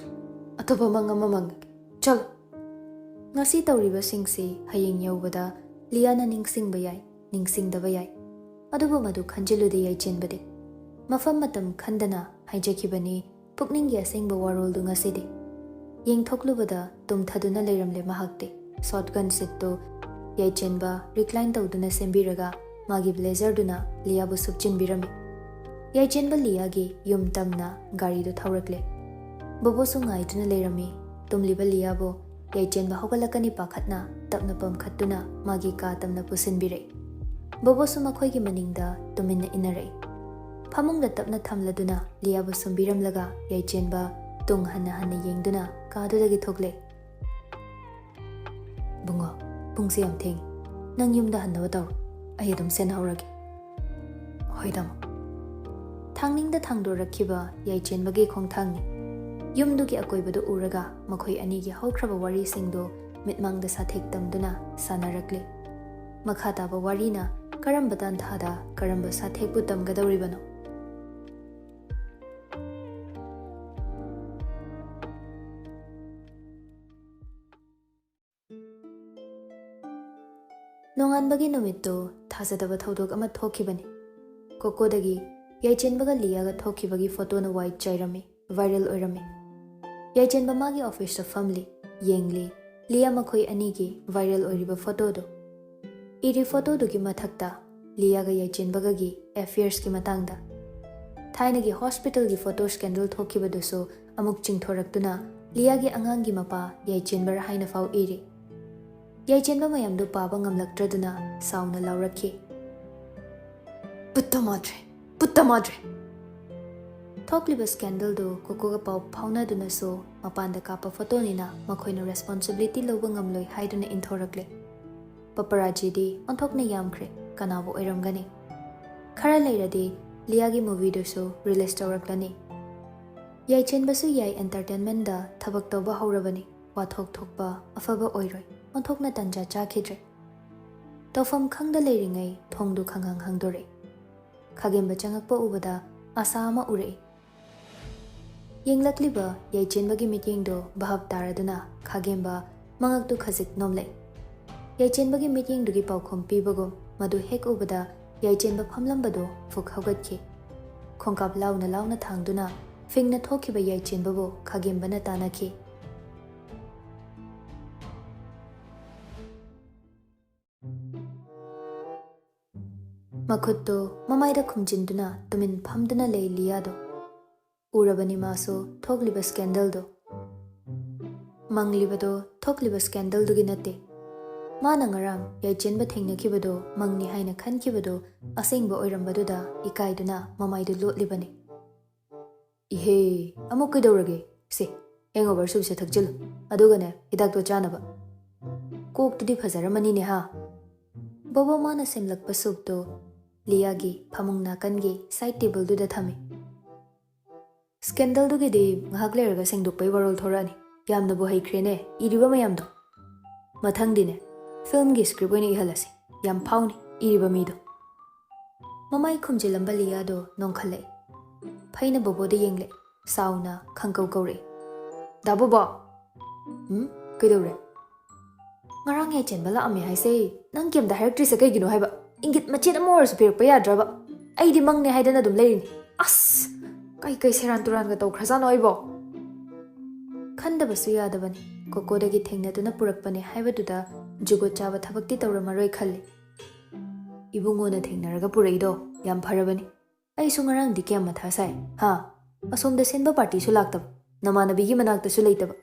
ꯑꯇꯣꯞꯄ ꯃꯪ ꯑꯃ ꯃꯪꯉꯒꯦ꯫ ꯆꯠꯂꯣ꯫" ꯉꯁꯤ ꯇꯧꯔꯤꯕꯁꯤꯡꯁꯤ ꯍꯌꯦꯡ ꯌꯧꯕꯗ ꯂꯤꯌꯥꯅ ꯅꯤꯡꯁꯤꯡꯕ ꯌꯥꯏ, ꯅꯤꯡꯁꯤꯡꯗꯕ ꯌꯥꯏ꯫ ꯑꯗꯨꯕꯨ ꯃꯗꯨ ꯈꯟꯖꯤꯜꯂꯨꯗꯦ ꯌꯥꯏꯆꯦꯟꯕꯗꯤ꯫ ꯃꯐꯝ ꯃꯇꯝ ꯈꯟꯗꯅ ꯍꯥꯏꯖꯈꯤꯕꯅꯤ ꯄꯨꯛꯅꯤꯡꯒꯤ ꯑꯁꯦꯡꯕ ꯋꯥꯔꯣꯜꯗꯨ ꯉꯁꯤꯗꯤ꯫ ꯌꯦꯡꯊꯣꯛꯂꯨꯕꯗ ꯇꯨꯝꯊꯗꯨꯅ ꯂꯩꯔꯝꯂꯦ ꯃꯍꯥꯛꯇꯤ꯫ ꯁꯣꯠꯒꯟ ꯁꯤꯠꯇꯨ ꯌꯥꯏꯆꯦꯟꯕ ꯔꯤꯀ꯭ꯂꯥꯏꯟ ꯇꯧꯗꯨꯅ ꯁꯦꯝꯕꯤꯔꯒ ꯃꯥꯒꯤ ꯕ꯭ꯂꯦꯖꯔꯗꯨꯅ ꯂꯤꯌꯥꯕꯨ ꯁꯨꯞꯆꯤꯟꯕꯤꯔꯝꯃꯤ꯫ ꯌꯥꯏꯆꯦꯟꯕ ꯂꯤꯌꯥꯒꯤ ꯌꯨꯝ ꯇꯝꯅ ꯒꯥꯔꯤꯗꯨ ꯊꯧꯔꯛꯂꯦ꯫ ꯕꯣꯕꯣꯁꯨ ꯉꯥꯏꯗꯨꯅ ꯂꯩꯔꯝꯃꯤ꯫ ꯇꯨꯝꯂꯤꯕ ꯂꯤꯌꯥꯕꯨ ꯌꯥꯏꯆꯦꯟꯕ ꯍꯧꯒꯠꯂꯛꯀꯅꯤ ꯄꯥꯈꯠꯅ ꯇꯞꯅ ꯄꯝꯈꯠꯇꯨꯅ ꯃꯥꯒꯤ ꯀꯥ ꯇꯝꯅ ꯄꯨꯁꯤꯟꯕꯤꯔꯛꯏ꯫ ꯕꯣꯕꯣꯁꯨ ꯃꯈꯣꯏꯒꯤ ꯃꯅꯤꯡꯗ ꯇꯨꯃꯤꯟꯅ ꯏꯟꯅꯔꯛꯏ꯫ ꯐꯃꯨꯡꯗ ꯇꯞꯅ ꯊꯝꯂꯗꯨꯅ ꯂꯤꯌꯥꯕꯨ ꯁꯨꯝꯕꯤꯔꯝꯂꯒ ꯌꯥꯏꯆꯦꯟꯕ ꯇꯨꯡ ꯍꯟꯅ ꯍꯟꯅ ꯌꯦꯡꯗꯨꯅ ꯀꯥꯗꯨꯗꯒꯤ ꯊꯣꯛꯂꯦ꯫ "ꯕꯨꯡꯉꯣ, ꯄꯨꯡꯁꯦ ꯌꯥꯝ ꯊꯦꯡꯉꯤ꯫ ꯅꯪ ꯌꯨꯝꯗ ꯍꯟꯅꯕ ꯇꯧꯔꯣ꯫ ꯑꯩ ꯑꯗꯨꯝ ꯁꯦꯟꯅꯍꯧꯔꯒꯦ꯫" "ꯍꯣꯏ, ꯇꯥꯃꯣ꯫" ꯊꯥꯡꯅꯤꯡꯗ ꯊꯥꯡꯗꯣꯔꯛꯈꯤꯕ ꯌꯥꯏꯆꯦꯟꯕꯒꯤ ꯈꯣꯡꯊꯥꯡꯅꯤ꯫ ꯌꯨꯝꯗꯨꯒꯤ ꯑꯀꯣꯏꯕꯗꯨ ꯎꯔꯒ ꯃꯈꯣꯏ ꯑꯅꯤꯒꯤ ꯍꯧꯈ꯭ꯔꯕ ꯋꯥꯔꯤꯁꯤꯡꯗꯨ ꯃꯤꯠꯃꯥꯡꯗ ꯁꯥꯊꯦꯛ ꯇꯝꯗꯨꯅ ꯁꯥꯟꯅꯔꯛꯂꯤ꯫ ꯃꯈꯥ ꯇꯥꯕ ꯋꯥꯔꯤꯅ ꯀꯔꯝꯕ ꯇꯥꯟꯊꯥꯗ ꯀꯔꯝꯕ ꯁꯥꯊꯦꯛꯄꯨ ꯇꯝꯒꯗꯧꯔꯤꯕꯅꯣ? ꯅꯣꯡꯉꯥꯟꯕꯒꯤ ꯅꯨꯃꯤꯠꯇꯨ ꯊꯥꯖꯗꯕ ꯊꯧꯗꯣꯛ ꯑꯃ ꯊꯣꯛꯈꯤꯕꯅꯤ꯫ ꯀꯣꯀꯣꯗꯒꯤ ꯌꯥꯏꯆꯦꯟꯕꯒ ꯂꯤꯌꯥꯒ ꯊꯣꯛꯈꯤꯕꯒꯤ ꯐꯣꯇꯣꯅ ꯋꯥꯏ ꯆꯥꯏꯔꯝꯃꯤ, ꯚꯥꯏꯔꯦꯜ ꯑꯣꯏꯔꯝꯃꯤ꯫ ꯌꯥꯏꯆꯦꯟꯕ ꯃꯥꯒꯤ ꯑꯣꯐꯤꯁꯇ ꯐꯝꯂꯤ, ꯌꯦꯡꯂꯤ, ꯂꯤꯌꯥ ꯃꯈꯣꯏ ꯑꯅꯤꯒꯤ ꯚꯥꯏꯔꯦꯜ ꯑꯣꯏꯔꯤꯕ ꯐꯣꯇꯣꯗꯨ꯫ ꯏꯔꯤ ꯐꯣꯇꯣꯗꯨꯒꯤ ꯃꯊꯛꯇ ꯂꯤꯌꯥꯒ ꯌꯥꯏꯆꯦꯟꯕꯒꯒꯤ ꯑꯦꯐꯤꯌꯔꯁꯀꯤ ꯃꯇꯥꯡꯗ꯫ ꯊꯥꯏꯅꯒꯤ ꯍꯣꯁꯄꯤꯇꯥꯜꯒꯤ ꯐꯣꯇꯣ ꯁ꯭ꯀꯦꯟꯗꯜ ꯊꯣꯛꯈꯤꯕꯗꯨꯁꯨ ꯑꯃꯨꯛ ꯆꯤꯡꯊꯣꯔꯛꯇꯨꯅ ꯂꯤꯌꯥꯒꯤ ꯑꯉꯥꯡꯒꯤ ꯃꯄꯥ ꯌꯥꯏꯆꯦꯟꯕꯔ ꯍꯥꯏꯅ ꯐꯥꯎ ꯏꯔꯤ꯫ ꯌꯥꯏꯆꯦꯟꯕ ꯃꯌꯥꯝꯗꯨ ꯄꯥꯕ ꯉꯝꯂꯛꯇ꯭ꯔꯗꯨꯅ ꯁꯥꯎꯅ ꯂꯥꯎꯔꯛꯈꯤ꯫ "ꯄꯨꯠꯇ ꯃꯥꯗ꯭ꯔꯦ! ꯄꯨꯠꯇ ꯃꯥꯗ꯭ꯔꯦ!" ꯊꯣꯛꯂꯤꯕ ꯁ꯭ꯀꯦꯟꯗꯜꯗꯨ ꯀꯣꯀꯣꯒ ꯄꯥꯎ ꯐꯥꯎꯅꯗꯨꯅꯁꯨ ꯃꯄꯥꯟꯗ ꯀꯥꯞꯄ ꯐꯣꯇꯣꯅꯤꯅ ꯃꯈꯣꯏꯅ ꯔꯦꯁꯄꯣꯟꯁꯤꯕꯤꯂꯤꯇꯤ ꯂꯧꯕ ꯉꯝꯂꯣꯏ ꯍꯥꯏꯗꯨꯅ ꯏꯟꯊꯣꯔꯛꯂꯦ꯫ ꯄꯄꯔꯥꯖꯤꯗꯤ ꯑꯣꯟꯊꯣꯛꯅ ꯌꯥꯝꯈ꯭ꯔꯦ, ꯀꯅꯥꯕꯨ ꯑꯣꯏꯔꯝꯒꯅꯤ? ꯈꯔ ꯂꯩꯔꯗꯤ ꯂꯤꯌꯥꯒꯤ ꯃꯨꯚꯤꯗꯨꯁꯨ ꯔꯤꯂꯤꯁ ꯇꯧꯔꯛꯂꯅꯤ꯫ ꯌꯥꯏꯆꯦꯟꯕꯁꯨ ꯌꯥꯏ ꯑꯦꯟꯇꯔꯇꯦꯟꯃꯦꯟꯗ ꯊꯕꯛ ꯇꯧꯕ ꯍꯧꯔꯕꯅꯤ꯫ ꯋꯥꯊꯣꯛ ꯊꯣꯛꯄ ꯑꯐꯕ ꯑꯣꯏꯔꯣꯏ꯫ ꯑꯣꯟꯊꯣꯛꯅ ꯇꯟꯖꯥ ꯆꯥꯈꯤꯗ꯭ꯔꯦ꯫ ꯇꯧꯐꯝ ꯈꯪꯗ ꯂꯩꯔꯤꯉꯩ ꯊꯣꯡꯗꯨ ꯈꯪꯍꯥꯡ ꯍꯥꯡꯗꯣꯔꯛꯏ꯫ ꯈꯥꯒꯦꯝꯕ ꯆꯪꯉꯛꯄ ꯎꯕꯗ ꯑꯥꯁꯥ ꯑꯃ ꯎꯔꯛꯏ꯫ ꯌꯦꯡꯂꯛꯂꯤꯕ ꯌꯥꯏꯆꯦꯟꯕꯒꯤ ꯃꯤꯠꯌꯦꯡꯗꯨ ꯚꯥꯞ ꯇꯥꯔꯗꯨꯅ ꯈꯥꯒꯦꯝꯕ ꯃꯉꯛꯇꯨ ꯈꯖꯤꯛ ꯅꯣꯝꯂꯛꯏ꯫ ꯌꯥꯏꯆꯦꯟꯕꯒꯤ ꯃꯤꯠꯌꯦꯡꯗꯨꯒꯤ ꯄꯥꯎꯈꯨꯝ ꯄꯤꯕꯒꯨꯝ ꯃꯗꯨ ꯍꯦꯛ ꯎꯕꯗ ꯌꯥꯏꯆꯦꯟꯕ ꯐꯝꯂꯝꯕꯗꯨ ꯐꯨꯛ ꯍꯧꯒꯠꯈꯤ꯫ ꯈꯣꯡꯀꯥꯞ ꯂꯥꯎꯅ ꯂꯥꯎꯅ ꯊꯥꯡꯗꯨꯅ ꯐꯤꯡꯅ ꯊꯣꯛꯈꯤꯕ ꯌꯥꯏꯆꯦꯟꯕꯕꯨ ꯈꯥꯒꯦꯝꯕꯅ ꯇꯥꯟꯅꯈꯤ꯫ ꯃꯈꯨꯠꯇꯨ ꯃꯃꯥꯏꯗ ꯈꯨꯝꯖꯤꯟꯗꯨꯅ ꯇꯨꯃꯤꯟ ꯐꯝꯗꯨꯅ ꯂꯩ ꯂꯤꯌꯥꯗꯣ꯫ ꯎꯔꯕꯅꯤ ꯃꯥꯁꯨ ꯊꯣꯛꯂꯤꯕ ꯁ꯭ꯀꯦꯟꯗꯜꯗꯣ꯫ ꯃꯪꯂꯤꯕꯗꯣ ꯊꯣꯛꯂꯤꯕ ꯁ꯭ꯀꯦꯟꯗꯜꯗꯨꯒꯤ ꯅꯠꯇꯦ꯫ ꯃꯥꯅ ꯉꯔꯥꯡ ꯌꯥꯏꯆꯦꯟꯕ ꯊꯦꯡꯅꯈꯤꯕꯗꯣ ꯃꯪꯅꯤ ꯍꯥꯏꯅ ꯈꯟꯈꯤꯕꯗꯣ ꯑꯁꯦꯡꯕ ꯑꯣꯏꯔꯝꯕꯗꯨꯗ ꯏꯀꯥꯏꯗꯨꯅ ꯃꯃꯥꯏꯗꯨ ꯂꯣꯠꯂꯤꯕꯅꯤ꯫ "ꯏꯍꯦ, ꯑꯃꯨꯛ ꯀꯩꯗꯧꯔꯒꯦ? ꯁꯦ, ꯍꯦꯡꯑꯣꯚꯔ ꯁꯨꯞꯁꯦ ꯊꯛꯆꯤꯜꯂꯨ꯫ ꯑꯗꯨꯒꯅꯦ, ꯍꯤꯗꯥꯛꯇꯣ ꯆꯥꯅꯕ꯫ ꯀꯣꯛꯇꯨꯗꯤ ꯐꯖꯔꯝꯃꯅꯤꯅꯦ ꯍꯥ?" ꯕꯣꯕꯣ ꯃꯥꯅ ꯁꯦꯝꯂꯛꯄ ꯁꯨꯞꯇꯨ ꯂꯤꯌꯥꯒꯤ ꯐꯃꯨꯡ ꯅꯥꯀꯟꯒꯤ ꯁꯥꯏꯠ ꯇꯦꯕꯜꯗꯨꯗ ꯊꯝꯃꯤ꯫ "ꯁ꯭ꯀꯦꯟꯗꯜꯗꯨꯒꯤꯗꯤ ꯉꯥꯏꯍꯥꯛ ꯂꯩꯔꯒ ꯁꯦꯡꯗꯣꯛꯄꯩ ꯋꯥꯔꯣꯜ ꯊꯣꯔꯛꯑꯅꯤ꯫ ꯌꯥꯝꯅꯕꯨ ꯍꯩꯈ꯭ꯔꯦꯅꯦ ꯏꯔꯤꯕ ꯃꯌꯥꯝꯗꯣ꯫ ꯃꯊꯪꯗꯤꯅꯦ, ꯐꯤꯜꯝꯒꯤ ꯁ꯭ꯀ꯭ꯔꯤꯞ ꯑꯣꯏꯅ ꯏꯍꯜꯂꯁꯤ꯫ ꯌꯥꯝ ꯐꯥꯎꯅꯤ ꯏꯔꯤꯕ ꯃꯤꯗꯣ꯫" ꯃꯃꯥꯏ ꯈꯨꯝꯖꯤꯜꯂꯝꯕ ꯂꯤꯌꯥꯗꯣ ꯅꯣꯡꯈꯠꯂꯛꯏ꯫ ꯐꯩꯅ ꯕꯣꯕꯣꯗ ꯌꯦꯡꯂꯛꯏ꯫ ꯁꯥꯎꯅ ꯈꯪꯀꯧ ꯀꯧꯔꯛꯏ꯫ "ꯗꯥ ꯕꯣꯕꯣ!" "ꯎꯝ? ꯀꯩꯗꯧꯔꯦ?" "ꯉꯔꯥꯡ ꯌꯥꯏꯆꯦꯟꯕ ꯂꯥꯛꯑꯝꯃꯦ ꯍꯥꯏꯁꯦ ꯅꯪ ꯀꯩꯝꯇ ꯍꯥꯏꯔꯛꯇ꯭ꯔꯤꯁꯦ ꯀꯩꯒꯤꯅꯣ ꯍꯥꯏꯕ? ꯏꯪꯒꯤꯠ ꯃꯆꯦꯠ ꯑꯃ ꯑꯣꯏꯔꯁꯨ ꯄꯤꯔꯛꯄ ꯌꯥꯗ꯭ꯔꯕ? ꯑꯩꯗꯤ ꯃꯪꯅꯦ ꯍꯥꯏꯗꯅ ꯑꯗꯨꯝ ꯂꯩꯔꯤꯅꯤ꯫ ꯑꯁ! ꯀꯩ ꯀꯩ ꯁꯦꯔꯥꯟ ꯇꯨꯔꯥꯟꯒ ꯇꯧꯈ꯭ꯔꯖꯥꯠꯅꯣ ꯑꯩꯕꯣ?" ꯈꯟꯗꯕꯁꯨ ꯌꯥꯗꯕꯅꯤ꯫ ꯀꯣꯀꯣꯗꯒꯤ ꯊꯦꯡꯅꯗꯨꯅ ꯄꯨꯔꯛꯄꯅꯦ ꯍꯥꯏꯕꯗꯨꯗ ꯖꯨꯒꯣꯠ ꯆꯥꯕ ꯊꯕꯛꯇꯤ ꯇꯧꯔꯝꯃꯔꯣꯏ ꯈꯜꯂꯤ꯫ "ꯏꯕꯨꯡꯉꯣꯅ ꯊꯦꯡꯅꯔꯒ ꯄꯨꯔꯛꯏꯗꯣ ꯌꯥꯝ ꯐꯔꯕꯅꯤ꯫ ꯑꯩꯁꯨ ꯉꯔꯥꯡꯗꯤ ꯀꯌꯥꯝ ꯃꯊꯥ ꯁꯥꯏ, ꯍꯥ? ꯑꯁꯣꯝꯗ ꯁꯤꯟꯕ ꯄꯥꯔꯇꯤꯁꯨ ꯂꯥꯛꯇꯕ, ꯅꯃꯥꯟꯅꯕꯤꯒꯤ ꯃꯅꯥꯛꯇꯁꯨ ꯂꯩꯇꯕ꯫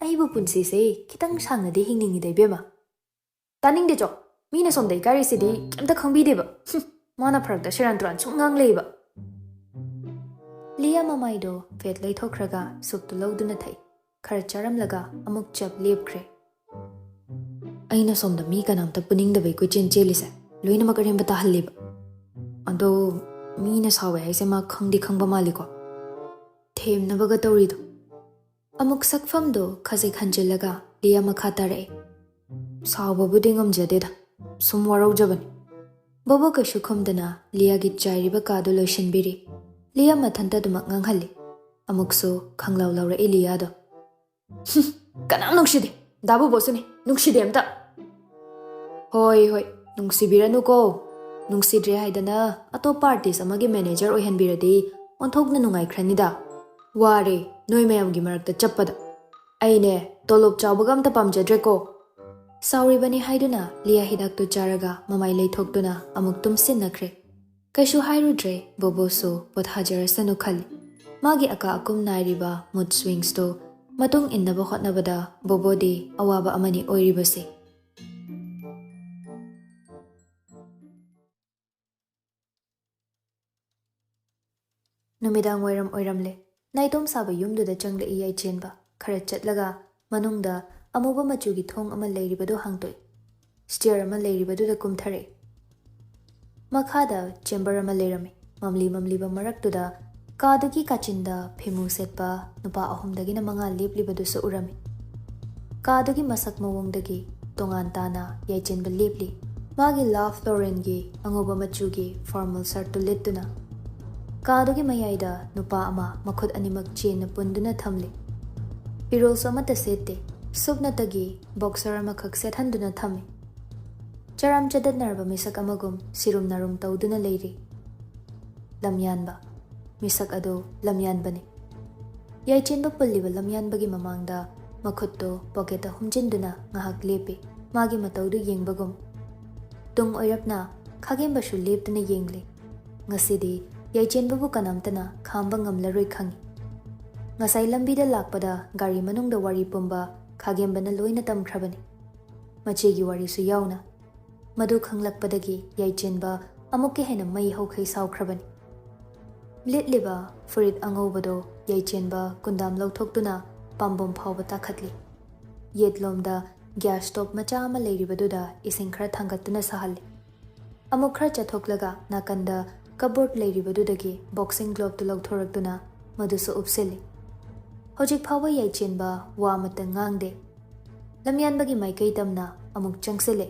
ꯑꯩꯕꯨ ꯄꯨꯟꯁꯤꯁꯦ ꯈꯤꯇꯪ ꯁꯥꯡꯅꯗꯤ ꯍꯤꯡꯅꯤꯡꯉꯤꯗ, ꯏꯕꯦꯝꯃ꯫" "ꯇꯥꯅꯤꯡꯗꯦ ꯆꯣ, ꯃꯤꯅ ꯁꯣꯝꯗ ꯏꯀꯥꯏꯔꯤꯁꯤꯗꯤ ꯀꯩꯝꯇ ꯈꯪꯕꯤꯗꯦꯕ꯫ ꯍꯨꯝ, ꯃꯥꯅ ꯐꯔꯛꯇ ꯁꯦꯔꯥꯟ ꯇꯨꯔꯥꯟ ꯁꯨꯝ ꯉꯥꯡ ꯂꯩꯕ꯫" ꯂꯤꯌꯥ ꯃꯃꯥꯏꯗꯣ ꯐꯦꯠ ꯂꯩꯊꯣꯛꯈ꯭ꯔꯒ ꯁꯨꯞꯇꯨ ꯂꯧꯗꯨꯅ ꯊꯛꯏ꯫ ꯈꯔ ꯆꯥꯔꯝꯂꯒ ꯑꯃꯨꯛ ꯆꯞ ꯂꯦꯞꯈ꯭ꯔꯦ꯫ "ꯑꯩꯅ ꯁꯣꯝꯗ ꯃꯤ ꯀꯅꯥꯝꯇ ꯄꯨꯅꯤꯡꯗꯕꯩ ꯀꯣꯏꯆꯦꯟ ꯆꯦꯜꯂꯤꯁꯦ ꯂꯣꯏꯅꯃꯛ ꯑꯔꯦꯝꯕ ꯇꯥꯍꯜꯂꯤꯕ꯫ ꯑꯗꯣ ꯃꯤꯅ ꯁꯥꯎꯋꯦ ꯍꯥꯏꯁꯦ ꯃꯥ ꯈꯪꯗꯤ ꯈꯪꯕ ꯃꯥꯜꯂꯤꯀꯣ, ꯊꯦꯝꯅꯕꯒ ꯇꯧꯔꯤꯗꯣ?" ꯑꯃꯨꯛ ꯁꯛꯐꯝꯗꯣ ꯈꯖꯤꯛ ꯍꯟꯖꯤꯜꯂꯒ ꯂꯤꯌꯥ ꯃꯈꯥ ꯇꯥꯔꯛꯑꯦ꯫ "ꯁꯥꯎꯕꯕꯨꯗꯤ ꯉꯝꯖꯗꯦꯗ, ꯁꯨꯝ ꯋꯥꯔꯧꯖꯕꯅꯤ꯫" ꯕꯣꯕꯣ ꯀꯩꯁꯨ ꯈꯨꯝꯗꯅ ꯂꯤꯌꯥꯒꯤ ꯆꯥꯏꯔꯤꯕ ꯀꯥꯗꯨ ꯂꯣꯏꯁꯤꯟꯕꯤꯔꯤ꯫ ꯂꯤꯌꯥ ꯃꯊꯟꯇ ꯑꯗꯨꯃꯛ ꯉꯥꯡꯍꯜꯂꯤ꯫ ꯑꯃꯨꯛꯁꯨ ꯈꯪꯂꯥꯎ ꯂꯥꯎꯔꯛꯏ ꯂꯤꯌꯥꯗꯣ꯫ "ꯍꯨꯝ, ꯀꯅꯥꯝ ꯅꯨꯡꯁꯤꯗꯦ, ꯗꯥ ꯕꯣꯕꯣꯁꯨꯅꯤ, ꯅꯨꯡꯁꯤꯗꯦ ꯑꯝꯇ꯫" "ꯍꯣꯏ ꯍꯣꯏ, ꯅꯨꯡꯁꯤꯕꯤꯔꯅꯨꯀꯣ꯫ ꯅꯨꯡꯁꯤꯗ꯭ꯔꯦ ꯍꯥꯏꯗꯅ ꯑꯇꯣꯞꯄ ꯑꯥꯔꯇꯤꯁ ꯑꯃꯒꯤ ꯃꯦꯅꯦꯖꯔ ꯑꯣꯏꯍꯟꯕꯤꯔꯗꯤ ꯑꯣꯟꯊꯣꯛꯅ ꯅꯨꯡꯉꯥꯏꯈ꯭ꯔꯅꯤꯗ꯫ ꯋꯥꯔꯦ ꯅꯣꯏ ꯃꯌꯥꯝꯒꯤ ꯃꯔꯛꯇ ꯆꯠꯄꯗ꯫ ꯑꯩꯅꯦ ꯇꯣꯂꯣꯞ ꯆꯥꯎꯕꯒ ꯑꯝꯇ ꯄꯥꯝꯖꯗ꯭ꯔꯦꯀꯣ꯫" ꯁꯥꯎꯔꯤꯕꯅꯤ ꯍꯥꯏꯗꯨꯅ ꯂꯤꯌꯥ ꯍꯤꯗꯥꯛꯇꯨ ꯆꯥꯔꯒ ꯃꯃꯥꯏ ꯂꯩꯊꯣꯛꯇꯨꯅ ꯑꯃꯨꯛ ꯇꯨꯝꯁꯤꯟꯅꯈ꯭ꯔꯦ꯫ ꯀꯩꯁꯨ ꯍꯥꯏꯔꯨꯗ꯭ꯔꯦ, ꯕꯣꯕꯣꯁꯨ ꯄꯣꯊꯥꯖꯔꯁꯅꯨ ꯈꯜꯂꯤ꯫ ꯃꯥꯒꯤ ꯑꯀꯥ ꯑꯀꯨꯝ ꯅꯥꯏꯔꯤꯕ ꯃꯨꯗ ꯁ꯭ꯋꯤꯡꯁꯇꯨ ꯃꯇꯨꯡ ꯏꯟꯅꯕ ꯍꯣꯠꯅꯕꯗ ꯕꯣꯕꯣꯗꯤ ꯑꯋꯥꯕ ꯑꯃꯅꯤ ꯑꯣꯏꯔꯤꯕꯁꯦ꯫ ꯅꯨꯃꯤꯗꯥꯡ ꯋꯥꯏꯔꯝ ꯑꯣꯏꯔꯝꯂꯦ꯫ ꯅꯥꯏꯇꯣꯝ ꯁꯥꯕ ꯌꯨꯝꯗꯨꯗ ꯆꯪꯂꯛꯏ ꯌꯥꯏꯆꯦꯟꯕ꯫ ꯈꯔ ꯆꯠꯂꯒ ꯃꯅꯨꯡꯗ ꯑꯃꯨꯕ ꯃꯆꯨꯒꯤ ꯊꯣꯡ ꯑꯃ ꯂꯩꯔꯤꯕꯗꯨ ꯍꯥꯡꯗꯣꯛꯏ꯫ ꯁ꯭ꯇꯤꯌꯔ ꯑꯃ ꯂꯩꯔꯤꯕꯗꯨꯗ ꯀꯨꯝꯊꯔꯛꯏ꯫ ꯃꯈꯥꯗ ꯆꯦꯝꯕꯔ ꯑꯃ ꯂꯩꯔꯝꯃꯤ꯫ ꯃꯝꯂꯤ ꯃꯝꯂꯤꯕ ꯃꯔꯛꯇꯨꯗ ꯀꯥꯗꯨꯒꯤ ꯀꯥꯆꯤꯟꯗ ꯐꯤꯃꯨ ꯁꯦꯠꯄ ꯅꯨꯄꯥ ꯑꯍꯨꯝꯗꯒꯤꯅ ꯃꯉꯥ ꯂꯦꯞꯂꯤꯕꯗꯨꯁꯨ ꯎꯔꯝꯃꯤ꯫ ꯀꯥꯗꯨꯒꯤ ꯃꯁꯛ ꯃꯑꯣꯡꯗꯒꯤ ꯇꯣꯉꯥꯟ ꯇꯥꯅ ꯌꯥꯏꯆꯦꯟꯕ ꯂꯦꯞꯂꯤ꯫ ꯃꯥꯒꯤ ꯂꯥꯐ ꯂꯣꯔꯦꯟꯒꯤ ꯑꯉꯧꯕ ꯃꯆꯨꯒꯤ ꯐꯣꯔꯃꯦꯜ ꯁꯔꯠꯇꯨ ꯂꯤꯠꯇꯨꯅ꯫ ꯀꯥꯗꯨꯒꯤ ꯃꯌꯥꯏꯗ ꯅꯨꯄꯥ ꯑꯃ ꯃꯈꯨꯠ ꯑꯅꯤꯃꯛ ꯆꯦꯟꯅ ꯄꯨꯟꯗꯨꯅ ꯊꯝꯂꯤ꯫ ꯐꯤꯔꯣꯜꯁꯨ ꯑꯃꯠꯇ ꯁꯦꯠꯇꯦ꯫ ꯁꯨꯞꯅꯇꯒꯤ ꯕꯣꯛꯁꯔ ꯑꯃꯈꯛ ꯁꯦꯠꯍꯟꯗꯨꯅ ꯊꯝꯃꯤ꯫ ꯆꯔꯥꯝ ꯆꯗꯠꯅꯔꯕ ꯃꯤꯁꯛ ꯑꯃꯒꯨꯝ ꯁꯤꯔꯨꯝ ꯅꯥꯔꯨꯝ ꯇꯧꯗꯨꯅ ꯂꯩꯔꯤ꯫ ꯂꯝꯌꯥꯟꯕ꯫ ꯃꯤꯁꯛ ꯑꯗꯨ ꯂꯝꯌꯥꯟꯕꯅꯤ꯫ ꯌꯥꯏꯆꯦꯟꯕ ꯄꯨꯜꯂꯤꯕ ꯂꯝꯌꯥꯟꯕꯒꯤ ꯃꯃꯥꯡꯗ ꯃꯈꯨꯠꯇꯨ ꯄꯣꯀꯦꯠꯇ ꯍꯨꯝꯖꯤꯟꯗꯨꯅ ꯉꯥꯏꯍꯥꯛ ꯂꯦꯞꯄꯤ, ꯃꯥꯒꯤ ꯃꯇꯧꯗꯨ ꯌꯦꯡꯕꯒꯨꯝ꯫ ꯇꯨꯡ ꯑꯣꯏꯔꯞꯅ ꯈꯥꯒꯦꯝꯕꯁꯨ ꯂꯦꯞꯇꯨꯅ ꯌꯦꯡꯂꯤ꯫ ꯉꯁꯤꯗꯤ ꯌꯥꯏꯆꯦꯟꯕꯕꯨ ꯀꯅꯥꯝꯇꯅ ꯈꯥꯝꯕ ꯉꯝꯂꯔꯣꯏ ꯈꯪꯏ꯫ ꯉꯁꯥꯏ ꯂꯝꯕꯤꯗ ꯂꯥꯛꯄꯗ ꯒꯥꯔꯤ ꯃꯅꯨꯡꯗ ꯋꯥꯔꯤ ꯄꯨꯝꯕ ꯈꯥꯒꯦꯝꯕꯅ ꯂꯣꯏꯅ ꯇꯝꯈ꯭ꯔꯕꯅꯤ, ꯃꯆꯦꯒꯤ ꯋꯥꯔꯤꯁꯨ ꯌꯥꯎꯅ꯫ ꯃꯗꯨ ꯈꯪꯂꯛꯄꯗꯒꯤ ꯌꯥꯏꯆꯦꯟꯕ ꯑꯃꯨꯛꯀ ꯍꯦꯟꯅ ꯃꯩ ꯍꯧꯈꯩ ꯁꯥꯎꯈ꯭ꯔꯕꯅꯤ꯫ ꯂꯤꯠꯂꯤꯕ ꯐꯨꯔꯤꯠ ꯑꯉꯧꯕꯗꯨ ꯌꯥꯏꯆꯦꯟꯕ ꯀꯨꯟꯗꯥꯝ ꯂꯧꯊꯣꯛꯇꯨꯅ ꯄꯥꯝꯕꯣꯝ ꯐꯥꯎꯕ ꯇꯥꯈꯠꯂꯤ꯫ ꯌꯦꯠꯂꯣꯝꯗ gas stove ꯃꯆꯥ ꯑꯃ ꯂꯩꯔꯤꯕꯗꯨꯗ ꯏꯁꯤꯡ ꯈꯔ ꯊꯥꯡꯒꯠꯇꯨꯅ ꯁꯥꯍꯜꯂꯤ꯫ ꯑꯃꯨꯛ ꯈꯔ ꯆꯠꯊꯣꯛꯂꯒ ꯅꯥꯀꯟꯗ cupboard ꯂꯩꯔꯤꯕꯗꯨꯗꯒꯤ boxing gloveꯇꯨ ꯂꯧꯊꯣꯔꯛꯇꯨꯅ ꯃꯗꯨꯁꯨ ꯎꯞꯁꯤꯜꯂꯤ꯫ ꯍꯧꯖꯤꯛ ꯐꯥꯎꯕ ꯌꯥꯏꯆꯦꯟꯕ ꯋꯥ ꯑꯃꯠꯇ ꯉꯥꯡꯗꯦ꯫ ꯂꯝꯌꯥꯟꯕꯒꯤ ꯃꯥꯏꯀꯩ ꯇꯝꯅ ꯑꯃꯨꯛ ꯆꯪꯁꯤꯜꯂꯦ꯫